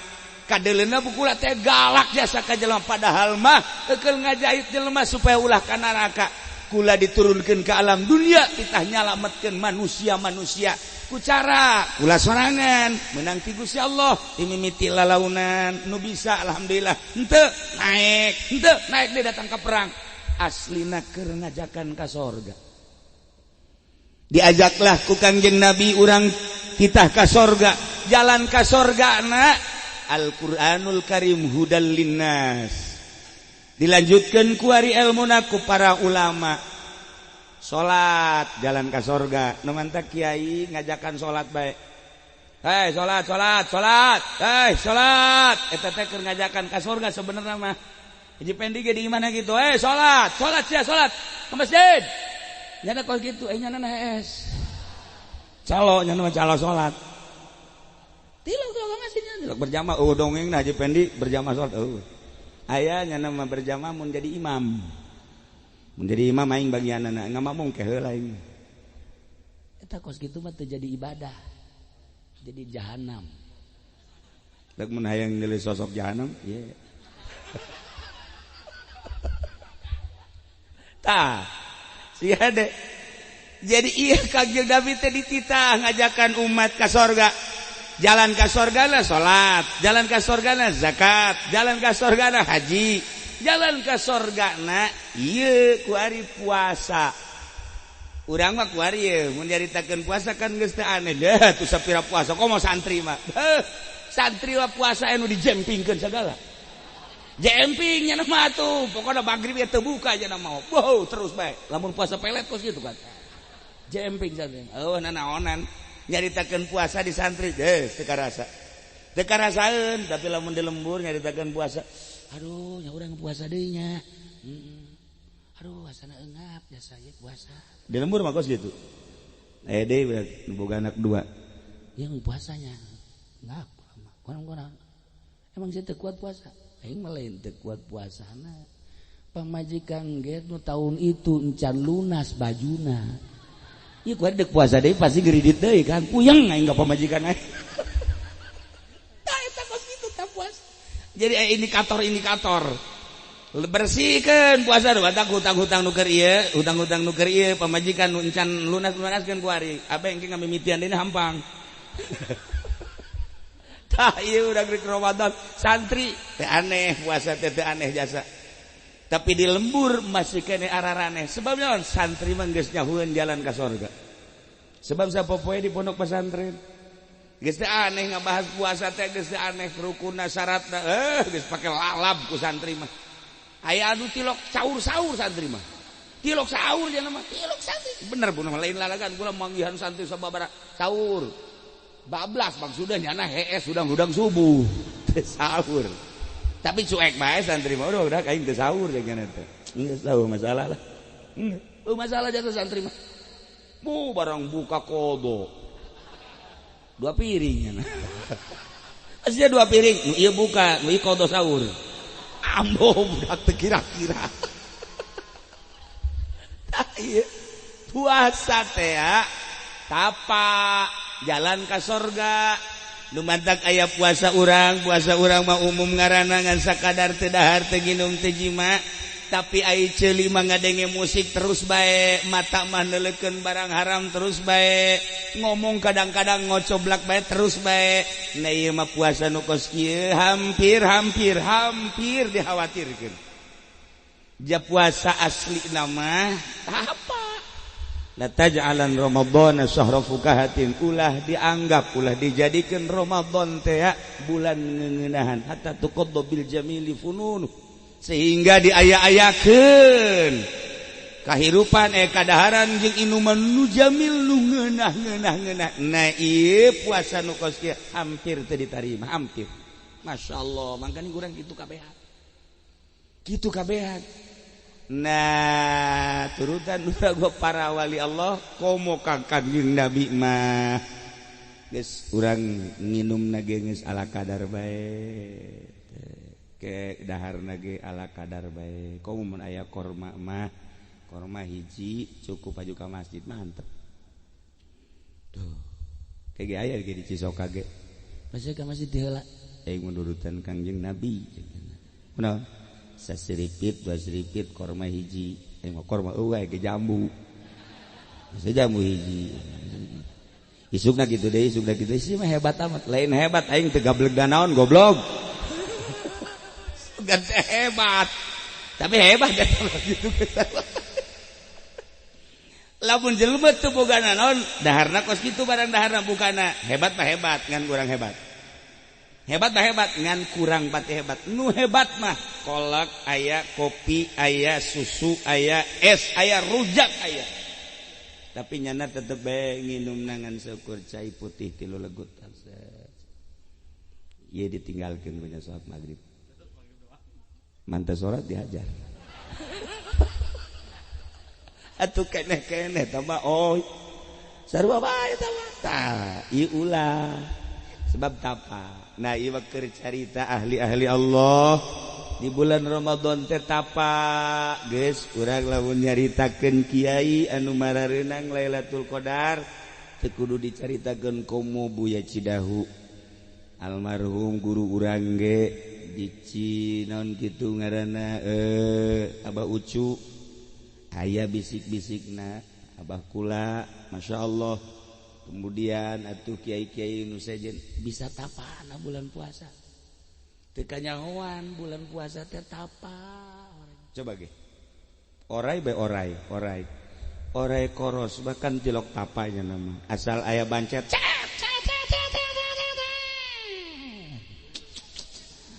Kadeuleuna bukula teh galak jasa ka jelema padahal mah keur ngajahit jelema supaya ulah ka neraka. Kula diturunkeun ke alam dunia titah nyalametkeun manusia-manusia ku cara kula sorangan menang ti Gusti Allah dimimiti lalaunan nu bisa alhamdulillah henteu naik dia datang ke perang aslina keur ngajakan ka sorga. Diajaklah ku Kangjeng Nabi urang titah ka sorga, jalan ka sorga na Al-Qur'anul Karim hudal linnas. Dilanjutkan kuari ilmuna ku para ulama. Salat jalan ka sorga. Nu mantak kiai ngajakan salat bae. Hei salat salat salat. Hei salat. Eta teh keur ngajakan ka sorga sebenarnya mah. Hiji pendi ge di imahna kitu. Hei salat, salat sia salat. Ke masjid. Nyana kos kitu, nyana hees. Calo nyana mah calo salat. Tilok tilok ka masjid nya tilok berjamaah eueuh dongeng nah Haji Pendi berjamaah salat eueuh. Aya nyana mah berjamaah mun jadi imam. Mun jadi imam aing bagianana ngamamung ke heula aing. Eta kos kitu mah teu jadi ibadah. Jadi jahanam. Rek mun hayang nilai sosok jahanam, ye. Tah, sia de. Jadi ieu Kangjeng Nabi teh dititah ngajakan umat ka sorga. Jalan ka sorgana salat, jalan ka sorgana zakat, jalan ka sorgana haji, jalan ka sorgana ieu ku ari puasa. Urang mah ku ari ieu mun nyaritakeun puasa kan geus teu aneh deh tuh sapira puasa komo santri mah. Heuh, santri mah puasa anu dijempingkeun sagala. Jemping nya mah atuh, pokona magrib teu buka nya mah. Wow, terus bae. Lamun puasa pelet kos kitu kan. Jemping santri. Eueuh nanaonan. Nyaritakeun puasa di santri deh teu karasa. Teu karasaeun tapi lamun di lembur nyaritakeun puasa. Aduh, nya urang puasa deui nya. Aduh, asana eungap jasa ieu puasa. Di lembur mah kos gitu. Aya deui boga anak dua. Yang puasanya ngap kurang-kurang. Emang saya teu kuat puasa. Aing mah lain teu kuat puasana. Pamajikan ge nu taun itu encan lunas bajuna. Ieu kuat dek puasa deui pasti geridit deui kan. Puyeng aing ka pamajikan aing. Tah eta kos kitu tah puasa. Jadi indikator-indikator. Bersihkeun puasa nu batak hutang-hutang nu keur ieu, hutang-hutang nu keur ieu, pamajikan nu encan lunas-lunaskeun ku ari. Abe engke ngamimitian deui hampang. Tah ieu urang rek Ramadan, santri teh aneh puasa teh teu aneh jasa. Tapi di lembur masih kene araraneh. Sebab naon? Santri mah geus nyahueun jalan ka sorga. Sebab sapopoe di pondok pesantren geus teu aneh ngabahas puasa teh geus teu aneh rukunna syaratna geus pake lalab ku santri mah. Aya anu tilok saur-saur santri mah. Tilok saur nya mah, tilok santri. Bener bu lain lalagan kula manggihan santri sababaraha saur. Bablas maksudnya nyana hees hudang-hudang subuh. Teu sahur. Tapi cuek bae santri mah udah aing teu sahur jeung teh. Geus tahu masalah lah. Heuh masalah jasa santri mah. Bu barang buka kodo. Dua piring nya. Aslinya dua piring, nu ieu buka, nu ieu kodo sahur. Ambo budak teu kira-kira. Tah ieu puasa teh tapa jalan ka sorga. Nu mantak aya puasa urang mah umum ngaranna ngan sakadar teu dahar teu nginum teu jima, tapi ai ceuli mah ngadenge musik terus bae, mata mah neuleukeun barang haram terus bae, ngomong kadang-kadang ngocoblak bae terus bae. Nah ieu mah puasa nu kos kieu hampir dikhawatirkeun. Ja puasa asli nama apa? La taj'alan Ramadhana syahra fukahatin, ulah dianggap ulah dijadikan Ramadan teh bulan ngeuneunahan hatta tuqadda bil jamili funun, sehingga diaya-ayakeun Kahirupan kadaharan jeung inuman nu jamil nu ngeunah ngeunah ngeunah. Nah ieu puasa nu kos kieu hampir teu ditarima, hampir. Masya Allah, mangkani kurang kitu kabehan. Kitu kabehan. Nah, turutan gua para wali Allah komo ka Kangjeng Nabi mah. Geus urang nginumna ge geus ala kadar bae. Ke daharna ge ala kadar bae. Komo mun aya korma mah, korma hiji cukup aju ka masjid mantep. Tuh. Kayak ge aya ge di Cisoka ge. Masih ka masjid heula. Aing menurutan Kangjeng Nabi. Kunaon? Sasiripit, dua siripit korma hiji. Aing mah korma eueuh ge jambu. Masa jambu hiji. Isukna kitu deui, isukna kitu deui. Sih mah hebat amat. Lain hebat aing teu gableg danaon goblok. Gak hebat. Tapi hebat gitu. Lamun jelema teu boga naon, daharna kos kitu barang daharna bukana. Hebat mah hebat, ngan kurang hebat. Hebat mah hebat, ngan kurang pati hebat. Nu hebat mah kolak aya, kopi aya, susu aya, es aya, rujak aya. Tapi nyana tetep bae nginum ngan seukur cai putih tilu legut. Ieu ditinggalkeun punya salat maghrib. Mantap sholat dihajar. Atuh keneh-keneh tambah oh. Sarua bae tah. Tah, ieu ulah. Sebab tapa. Nah, ieu mah keur carita ahli-ahli Allah di bulan Ramadan teh tapa. Geus urang lamun nyaritakeun kiai anu marareunang Lailatul Qadar teu kudu dicaritakeun komo Buya Cidahu. Almarhum guru urang ge di Cinaon kitu ngaranna Abah Ucu aya bisik-bisikna Abah kula Masya Allah. Kemudian atuh kiai-kiai nu sejen bisa tapana bulan puasa teu kanyahoan bulan puasa teh tapa. Coba ge orai bae orai orai orai koros bahkan tilok tapanya nama asal aya bancet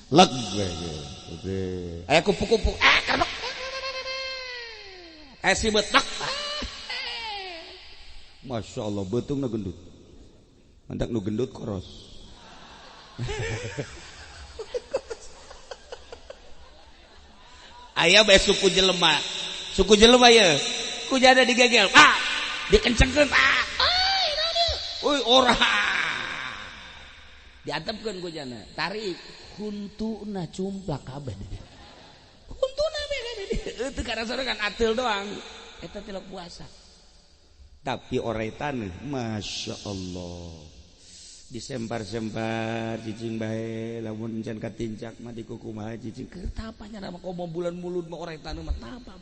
leg gue. Aya kupu-kupu ah karek aya si betak. Masya Allah beutung nu gendut. Mantak nu gendut koros. Aya bae suku jelema. Suku jelema ye. Ku jada digegel. Ah, dikencengkeun. Ah, euy naon. Euy ora. Diantepkeun ku jana. Tarik huntuna cumplak kabeh. Huntuna bae kabeh. Teu karasana kan ateul doang. Eta tilok puasa. Tapi orai taneuh Masya Allah disempar-sempar cicing bae lamun encan katincak mah dikukumaha cicing keur tapanya mah komo bulan mulud mah orai taneuh mah tapa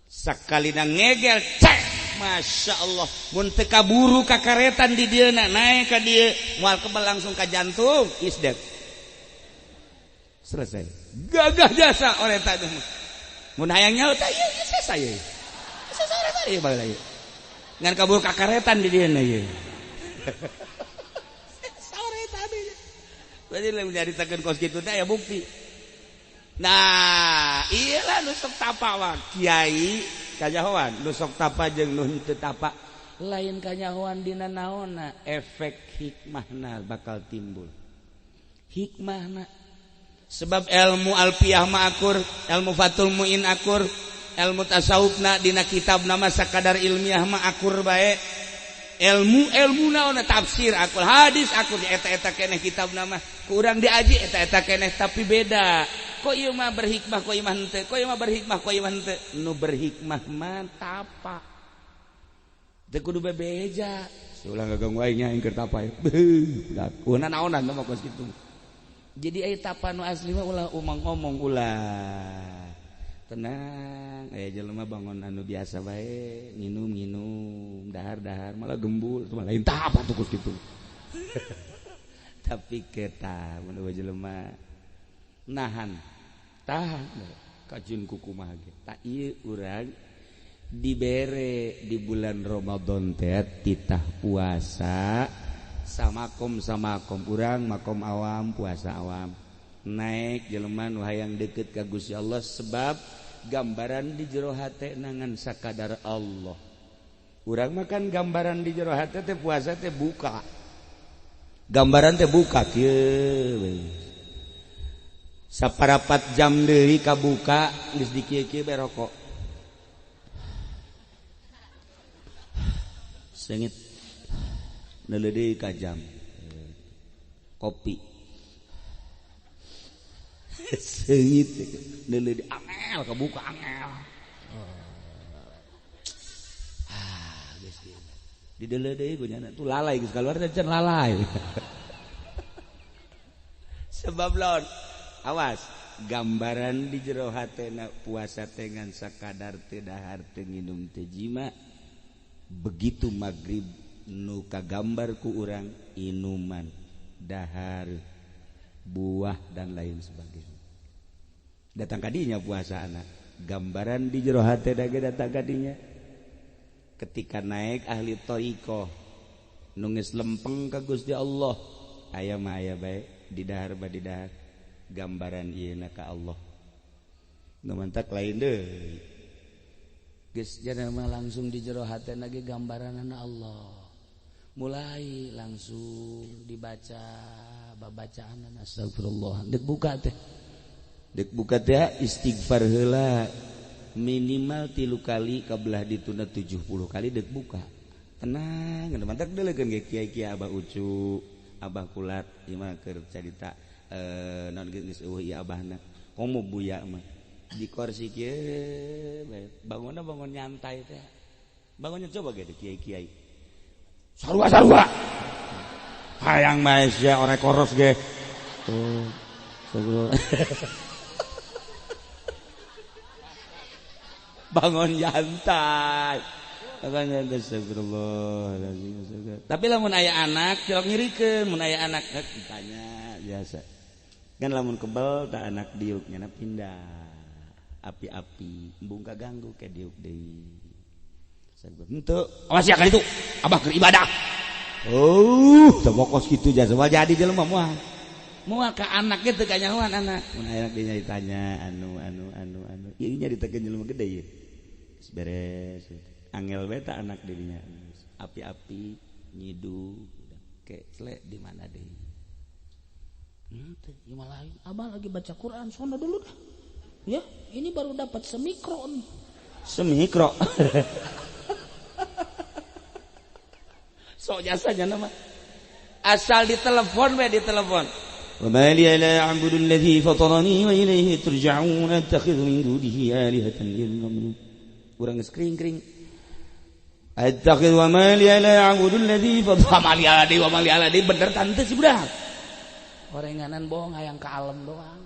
sakalina ngegel cek Masya Allah mun teu kaburu kakaretan di dieuna naek ka dieu moal kebal langsung ka jantung is dead selesai gagah jasa orai taneuh mah mun hayang nyaho teh ieu sesa ieu sesa orai taneuh bae ieu ngan kabur kakaretan di dieu na ieu. Sore tadi. Berarti lamun nyaritakeun kos kitu teh aya bukti. Nah, ieu lah nu sok tapa mah kiai kanyahoan, nu sok tapa jeung nu henteu tapa. Lain kanyahoan dina naonna, efek hikmahna bakal timbul. Hikmahna. Sebab ilmu alfiah mah akur, ilmu Fathul Muin akur, ilmu tasawufna dina kitab nama sakadar ilmiah mah akur bae. Ilmu ilmu naon tafsir akur, hadis akur, eta-eta keneh kitab nama kurang diaji eta-eta keneh tapi beda. Kok ieu mah berhikmah, kok ieu mah henteu, kok ieu mah berhikmah, kok ieu mah henteu. Nu berhikmah mah tapa. Teu kudu bebeja. Ulah ngaganggu aing nya aing keur tapa. Beuh, da naonan mah kos kitu. Jadi aya tapa nu asli mah ulah umang-omong ulah. Tenang, aya jelema bangun anu biasa bae, nginum-nginum, dahar-dahar, malah gembul, itu malah lain tapa tuh kos kitu. Tapi kita mun jelema nahan, tahan kajun kukumaha ge. Tak ieu urang dibere di bulan Ramadan teh titah puasa samakom samakom urang makom awam puasa awam. Naik jelema nu hayang deket ka Gusti Allah sebab gambaran di jero hate nangan sakadar Allah. Urang makan gambaran di jero hate teh puasa teh buka. Gambaran teh buka kieu we. Saparapat jam deui kabuka geus dikieu-kieu bae rokok. Seungit neuleuh deui ka jam. Kopi. Seungit neuleuh deui angel kabuka angel. Ah geus kieu. Dideuleuh deui ku nyana tuh lalai geus kaluar teh can lalai. Sebab lawan awas gambaran di jero hatena puasa teh ngan sakadar teu dahar teu nginum teu jima. Begitu magrib nu kagambar ku urang inuman, dahar, buah dan lain sebagainya. Datang kadinya puasa anak. Gambaran di jero hate dage datang kadinya. Ketika naik ahli thariqah nu geus lempeng ka Gusti Allah, aya mah aya bae di dahar ba di dahar. Gambaran ieu na ka Allah. Nu mantak lain deui. Geus jana mah langsung di jero hatena ge gambaranana Allah. Mulai langsung dibaca babacaanana astagfirullah. Deuk buka teh. Deuk buka teh istighfar heula minimal 3 kali kabelah dituna 70 kali deuk buka. Tenang, nu mantak deuleukeun ge kiai-kiai Abah Ucu, Abah Kulat ieu mah keur carita non geus eueuh ieu abahna. Komo buya mah di kursi kieu bae. Bangunna bangun nyantai teh. Bangunnya coba ge kiai-kiai. Sarua-sarua. Hayang bae sia orek koros ge. Oh, sarua. Bangun nyantai. Bangun nyantai astagfirullahalazim. Tapi lamun aya anak cilok nyirikeun, mun aya anak ditanya biasa. Kan lamun kebel tak anak diuk nyana pindah api-api embung kaganggu ke diuk deui. Henteu, awas ya kali itu abah keur ibadah. Oh, teu bokos kitu jasa jadi jelema moal. Moal ka anak ge teu kanyahoan anak. Mun anak dinya ditanya anu anu anu anu. Ieu nya ditekeun jelema gede ieu. Geus beres. Angel bae ta anak dirinya. Api-api nyidu ke sle di mana deui.
Henteu, ieu mah lain. Abah lagi baca Quran, sono dulu dah. Ya, ini baru dapat semikro nih.
Semikro. Sok jasanya nama. Asal ditelepon we ditelepon. Wa ma li la a'budu alladhi fatarani wa ilayhi turja'un attakhidhu min dunihi alihatan illa. Urang geus kring-kring. Attakhidhu wa ma li la a'budu alladhi fatarani wa ma li ala di bener tante si budak.
Orenganan bohong hayang ka alam doang.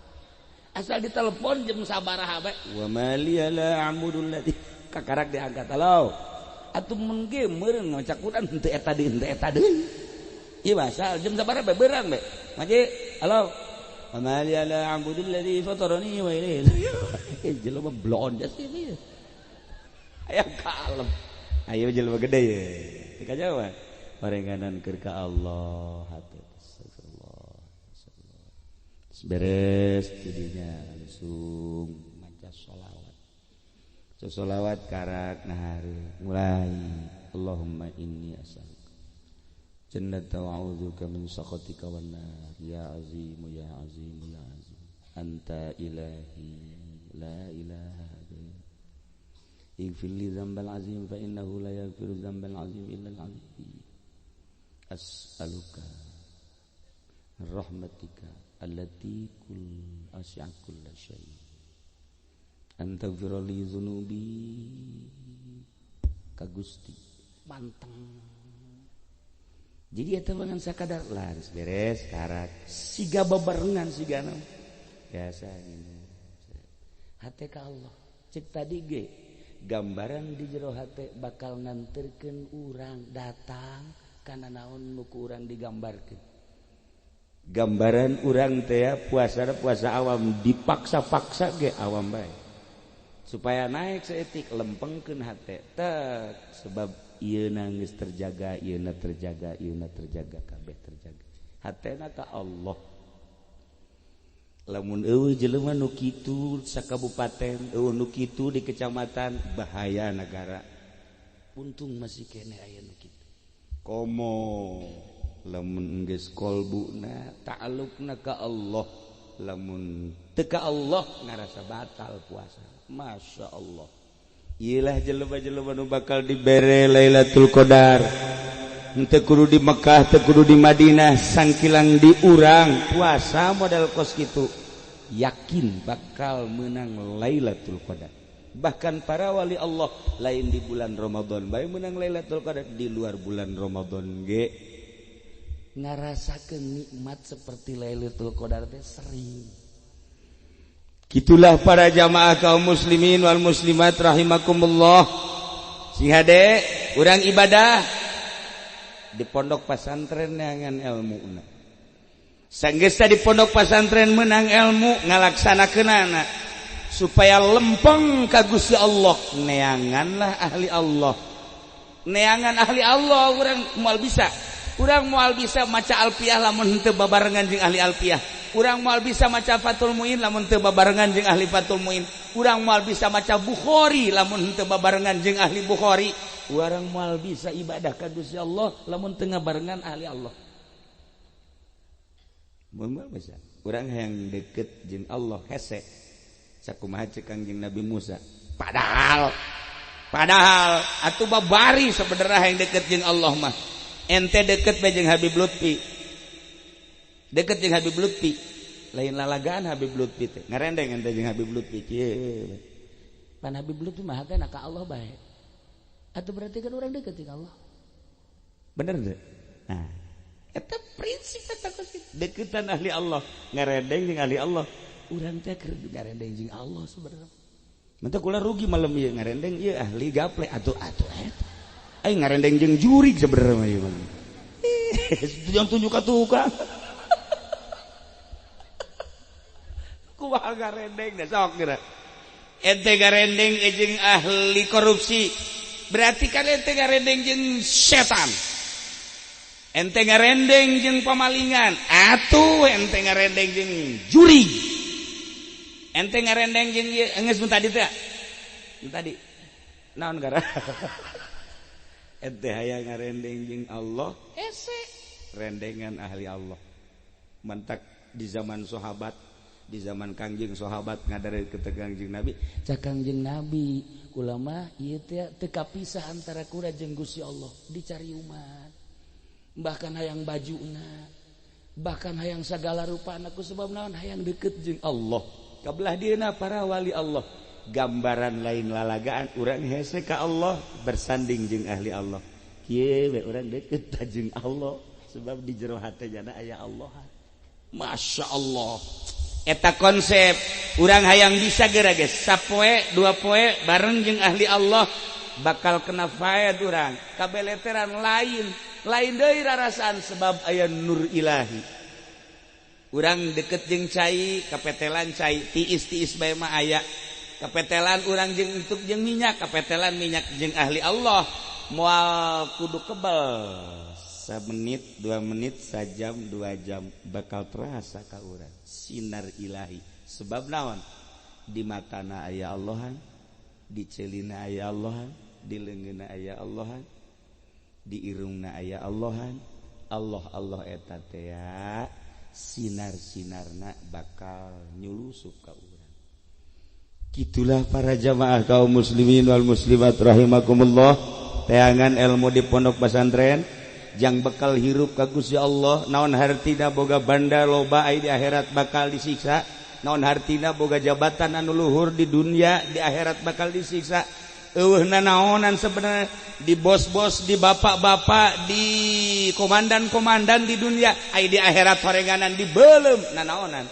Asal ditelepon jam sabaraha bae. Wa ma li la a'budu alladhi kakarak diangkat. Halo. Atuh mun ge meureun maca Quran henteu eta deui henteu eta deui. Ieu asal jam sabaraha bae beurang bae. Maji, halo. Wa ma li la a'budu alladhi fatarani wa ilayhi. Jelema blon jas ieu. Hayang ka alam. Ayo jelema gede ye. Teu kajawa. Orenganan keur ka Allah hate. Beres jadinya langsung maca sholawat. Sholawat karak nahari mulai Allahumma inni as'aluka jannata wa a'udzuka min sakhatika wan nar ya azim ya azim ya azim anta ilahi la ilaha ghairuka ighfir li dzambal azim fa innahu la yaghfiru dzambal azim illa al azim as'aluka rahmatika allati kul asya kulla syai an taghfira li dzunubi ka Gusti
manteng.
Jadi eta bangan sakadar lah geus beres karak siga babarengan sigana biasa gini. Hate ka Allah cek tadi ge gambaran di jero hate bakal nganterkeun urang datang kana naon nu ku urang digambarkeun. Gambaran urang teh puasa puasa awam dipaksa-paksa ge awam bae supaya naik seetik lempengkeun hate tek sebab ieu geus terjaga ieu terjaga ieu terjaga kabeh terjaga hatena ka Allah.
Lamun eueuh jelema nu kitu sakabupaten, eueuh nu kitu di kecamatan, bahaya negara.
Untung masih kene aya nu kitu.
Komo lamun geus kolbuna ta'alluqna ka Allah, lamun teu ka Allah ngarasa batal puasa. Masya Allah. Iyalah jelema-jelema nu bakal dibere Lailatul Qadar. Henteu kudu di Mekah, teu kudu di Madinah, sangkilang di urang puasa model kos kitu yakin bakal menang Lailatul Qadar. Bahkan para wali Allah lain di bulan Ramadan bae menang Lailatul Qadar, di luar bulan Ramadan ge
ngarasakeun nikmat seperti Lailatul Qadar teh sering.
Gitulah para jamaah kaum muslimin wal muslimat rahimakumullah. Sing hade urang ibadah di pondok pasantren neangan elmuna. Sanggeus di pondok pasantren menang ilmu ngalaksanakeunana supaya lempeng ka Gusti Allah, neanganlah ahli Allah. Neangan ahli Allah urang moal bisa. Urang moal bisa maca alfiah lamun henteu babarengan jeung ahli alfiah. Urang moal bisa maca Fathul Muin lamun teu babarengan jeung ahli Fathul Muin. Urang moal bisa maca Bukhari lamun henteu babarengan jeung ahli Bukhari. Urang moal bisa ibadah ka Gusti Allah lamun teu ngabarengan ahli Allah. Moal bisa. Urang hayang deket jeung Allah hese. Sakumaha ceuk Kangjeng Nabi Musa. Padahal atuh babari sebenarnya hayang deket jeung Allah mah. Ente deket bae jeung Habib Lutfi. Deket jeung Habib Lutfi. Lain lalagaan Habib Lutfi teh. Ngarendeng ente jeung Habib Lutfi kieu.
Pan Habib Lutfi mah hatena ka Allah bae. Atuh berarti kan urang deket jeung Allah.
Bener teu? Nah, eta prinsip eta deketan ahli Allah, ngarendeng jeung ahli Allah.
Urang teh keur ngarendeng jeung Allah sebenarnya.
Mantap kula rugi malam ieu ngarendeng ieu ahli gaple atuh atuh eta. Aing ngarendeng jeung jurig sebenarnya mah ieu mah. Jangan tunjuk ka tukang. Kumaha garendeng da sok geura. Ente garendeng jeung ahli korupsi. Berarti kan ente garendeng jeung setan. Ente garendeng jeung pamalingan. Atuh ente garendeng jeung jurig. Ente ngarendeng jeung ieu geus mun tadi teh. Mun tadi. Naon gara? Ente hayang ngarendeng jeung Allah, hese rendengan ahli Allah. Mantak di zaman sahabat, di zaman Kangjeng sahabat ngadare ke Kangjeng Nabi,
cak Kangjeng Nabi, kula mah ieu teh teu kapisah antara kula jeung Gusti Allah, dicari umat. Bahkan hayang bajuna, bahkan hayang sagala rupana ku sebab naon hayang deket jeung
Allah. Kabelah dieuna para wali Allah, gambaran lain lalagaan urang hese ka Allah bersanding jeung ahli Allah. Kieu we urang deket jeung Allah sebab di jero hate jana aya Allah.
Masya Allah. Eta konsep urang hayang bisa geura geus sapoe dua poe bareng jeung ahli Allah bakal kena faed urang kabeleteran lain lain deui rarasaan sebab aya nur ilahi. Urang deket jeung cai kapetelan cai tiis-tiis bae mah aya kapetelan urang jeung entuk jeung minyak kapetelan minyak jeung ahli Allah moal kudu kebal samenit 2 menit sajam 2 jam bakal terasa ka urang sinar ilahi sebab naon di matana aya Allahan di celina aya Allahan di leungeunna aya Allahan di irungna aya Allahan. Allah Allah eta teh sinar-sinarna bakal nyulusup ka urang.
Gitulah para jamaah kaum muslimin wal muslimat rahimakumullah. Teangan ilmu di pondok pesantren jang bekal hirup ka Gusti Allah. Naon hartina boga banda loba ai di akhirat bakal disiksa. Naon hartina boga jabatan anu luhur di dunia di akhirat bakal disiksa. Eueuh nanaonan sebenarnya di bos-bos, di bapak-bapak, di komandan-komandan di dunia, ai di akhirat horenganan di beuleum nanaonan.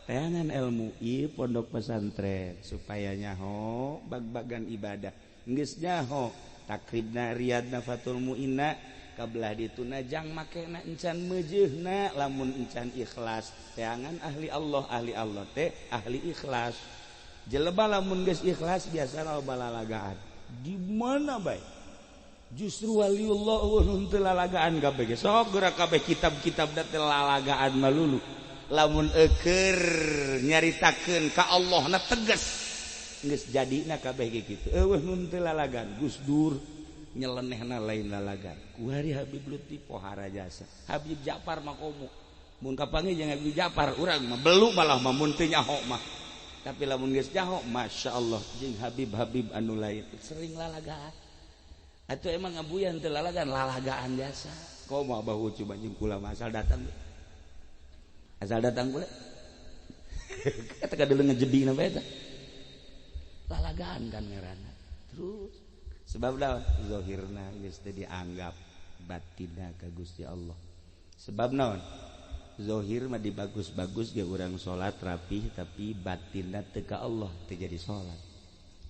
Teangan ilmu ieu pondok pesantren supaya nyaho bag-bagan ibadah. Geus nyaho takribna riyadna Fathul Muinna kabelah dituna jang makena encan meujeuhna lamun encan ikhlas. Teangan ahli Allah teh ahli ikhlas. Jelema lamun geus ikhlas biasa loba lalagaan. Di mana bae? Justru waliullah eueuh teu lalagaan kabeh ge. Sok geura kabeh kitab-kitab da teh lalagaan malulu. Lamun eker nyaritakeun ka Allah na tegas geus jadina kabeh ge kitu. Eueuh nun teu lalagan Gus Dur nyelenehna lain lalagan. Kuari Habib Lutfi pohara jasa. Habib Ja'far mah komo. Mun kapanggih jeung Habib Ja'far urang mah belu malah mah mun teu nyaho mah. Tapi lamun geus nyaho masyaallah jeung Habib-habib anu lain sering lalagaan. Atuh emang ngabuyan teu lalagan, lalagaan jasa. Komo Abah Ucu jeung kula mah asal datang. Asal datang kula. Eta kadeuleu ngejebina bae eta. Lalagaan kan ngaranna. Terus sebab dah zahirna geus teu dianggap batinna ka Gusti Allah. Sebab naon? Zahir mah dibagus-bagus ge urang salat rapih tapi batinna teu ka Allah teu jadi salat.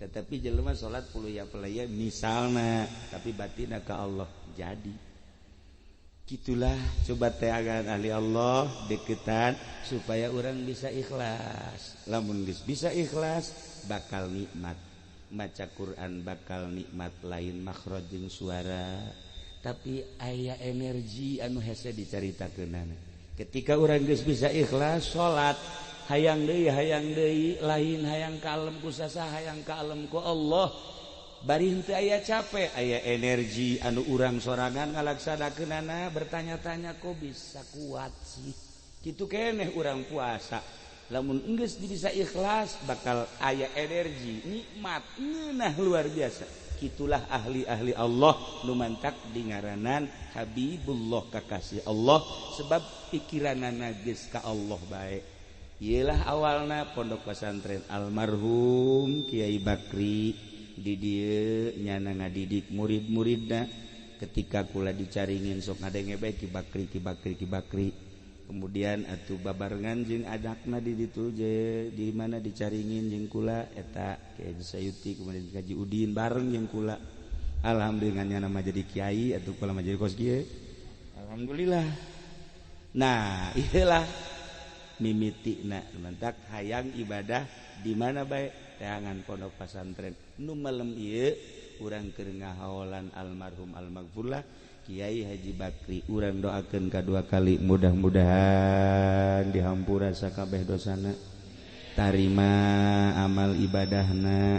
Tetapi jelema salat puluya pelaya misalna tapi batinna ka Allah jadi. Gitulah coba teagan ahli Allah deketan supaya orang bisa ikhlas. Lamun geus bisa ikhlas bakal nikmat. Maca Quran bakal nikmat lain makhraj jeung suara tapi aya energi anu hese dicaritakeunana. Ketika urang geus bisa ikhlas salat hayang deui lain hayang kalem ku saha hayang kalem ku Allah. Bari henteu aya capek aya energi anu urang sorangan ngalaksanakeunana bertanya-tanya kok bisa kuat sih. Kitu keneh urang puasa. Lamun enggeus bisa ikhlas bakal aya energi nikmat ngeunah luar biasa. Kitulah ahli-ahli Allah nu mantak dingaranan Habibullah kakasih Allah sebab pikiranana geus ka Allah bae. Ieulah awalna pondok pesantren almarhum Kiai Bakri di dieu nyana ngadidik murid-muridna. Ketika kula dicaringin sok ngadenge bae Ki Bakri Ki Bakri Ki Bakri. Kemudian atuh babarengan jeung adakna di ditu je di mana dicaringin jeung kula eta Kiai Sayuti kemudian Kaji Udin bareng jeung kula. Alhamdulillah nyana mah jadi kiai atuh kula mah jadi kos kieu. Alhamdulillah. Nah, ieulah mimitina mantak hayang ibadah di mana bae teangan pondok pesantren. Nu malem ieu urang keur ngahaolan almarhum almaghfurlah Kiai Haji Bakri. Urang doakeun kadua kali mudah-mudahan dihampura sakabeh dosana, tarima amal ibadahna,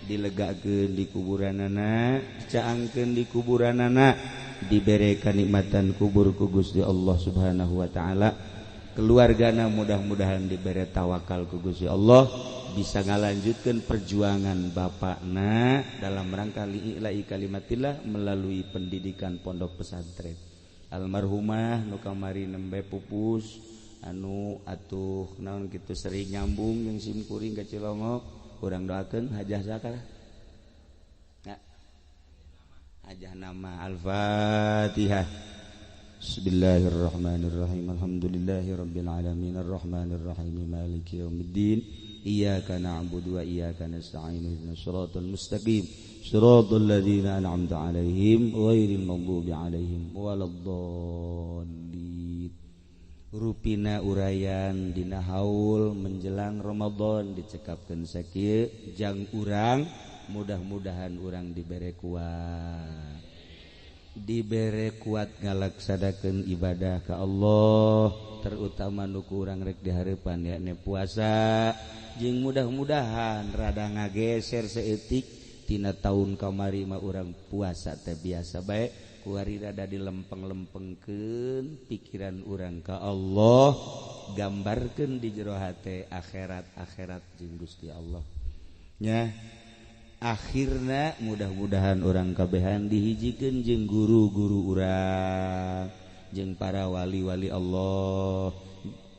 dilegakeun di kuburanana, dicaangkeun di kuburanana, dibere kanikmatan kubur ku Gusti Allah Subhanahu wa taala. Keluargana mudah-mudahan dibere tawakal ku Gusti Allah bisa ngalanjutkeun perjuangan bapakna dalam rangka li'ila'i kalimatillah melalui pendidikan pondok pesantren. Almarhumah nu kamari nembe pupus anu atuh naon kitu sering nyambung jeung simkuring ka Cilongok, urang doakeun hajah zakah. Nah, hajah nama Al-Fatihah. Bismillahirrahmanirrahim. Alhamdulillahirabbil alamin arrahmanirrahim maliki yaumiddin. Iyyaka na'budu wa iyyaka nasta'in ihdinas siratal mustaqim siratal ladzina an'amta 'alaihim ghairil maghdubi 'alaihim waladdallin. Rupina urayan dina haul menjelang Ramadan dicekapkeun sakieu jang urang mudah-mudahan urang dibere kuat. Dibere kuat ngalaksanakeun ibadah ka Allah terutama nu ku urang rek dihareupan yakni puasa jeung mudah-mudahan rada ngageser saeutik tina taun kamari mah urang puasa teh biasa bae kuari rada dilempeng-lempengkeun pikiran urang ka Allah gambarkeun di jero hate akhirat-akhirat jeung Gusti Allah nya. Akhirna mudah-mudahan orang kabehan dihijikeun jeung guru-guru urang jeung para wali-wali Allah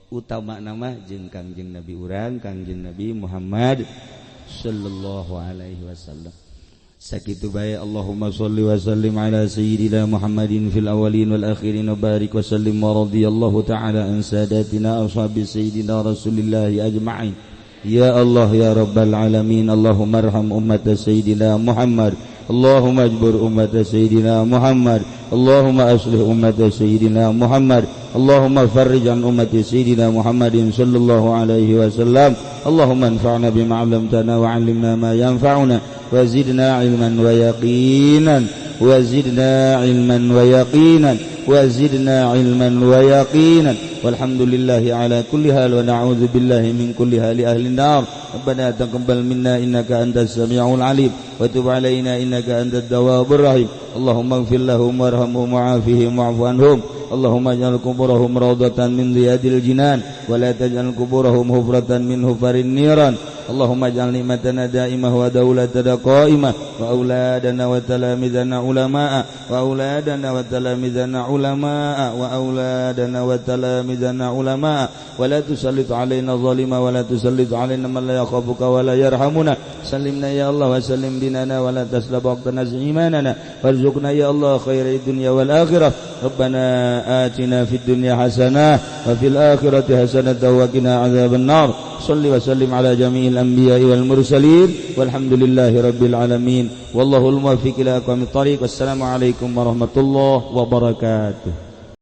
utama nama jeung Kangjeng Nabi urang Kangjeng Nabi Muhammad sallallahu alaihi wasallam. Sakitu bae. Allahumma sholli wa sallim ala sayyidina Muhammadin fil awwalin wal akhirin wa barik wa sallim wa radhiyallahu ta'ala an sadatina ashabi sayyidina Rasulillah ajma'in. Ya Allah ya Rabbal Alamin, Allahumma arham ummat Sayyidina Muhammad, Allahumma ajbur ummat Sayyidina Muhammad, Allahumma aslih ummat Sayyidina Muhammad, Allahumma farrij an ummat Sayyidina Muhammadin sallallahu alaihi wasallam, Allahumma anfa'na bima 'allamtana wa 'allimna ma yanfa'una wa zidna 'ilman wa yaqinan wa zidna 'ilman wa yaqinan
وزدنا علما ويقينا والحمد لله على كل حال ونعوذ بالله من كل حال أهل النار. ربنا تقبل منا إنك أنت السميع العليم وتب علينا إنك أنت التواب الرحيم. اللهم اغفر لهم وارحمهم وعافهم واعف عنهم. اللهم اجعل قبورهم روضة من رياض الجنان ولا تجعل قبورهم حفرة من حفر النيران. اللهم اجعل نعمتنا دائمة ودولتنا قائمة وأولادنا وتلامذنا علماء وأولادنا وتلامذنا علماء وأولادنا وتلامذنا علماء ولا تسلط علينا ظالما ولا تسلط علينا من لا يخافك ولا يرحمنا. سلمنا يا الله وسلم ديننا ولا تسلب وقتنا إيماننا وارزقنا يا الله خير الدنيا والآخرة. ربنا آتنا في الدنيا حسنة وفي الآخرة حسنة وقنا عذاب النار. صل وسلم على جميع الأنبياء والمرسلين والحمد لله رب العالمين والله الموفق إلى أقوم الطريق. والسلام عليكم ورحمة الله وبركاته.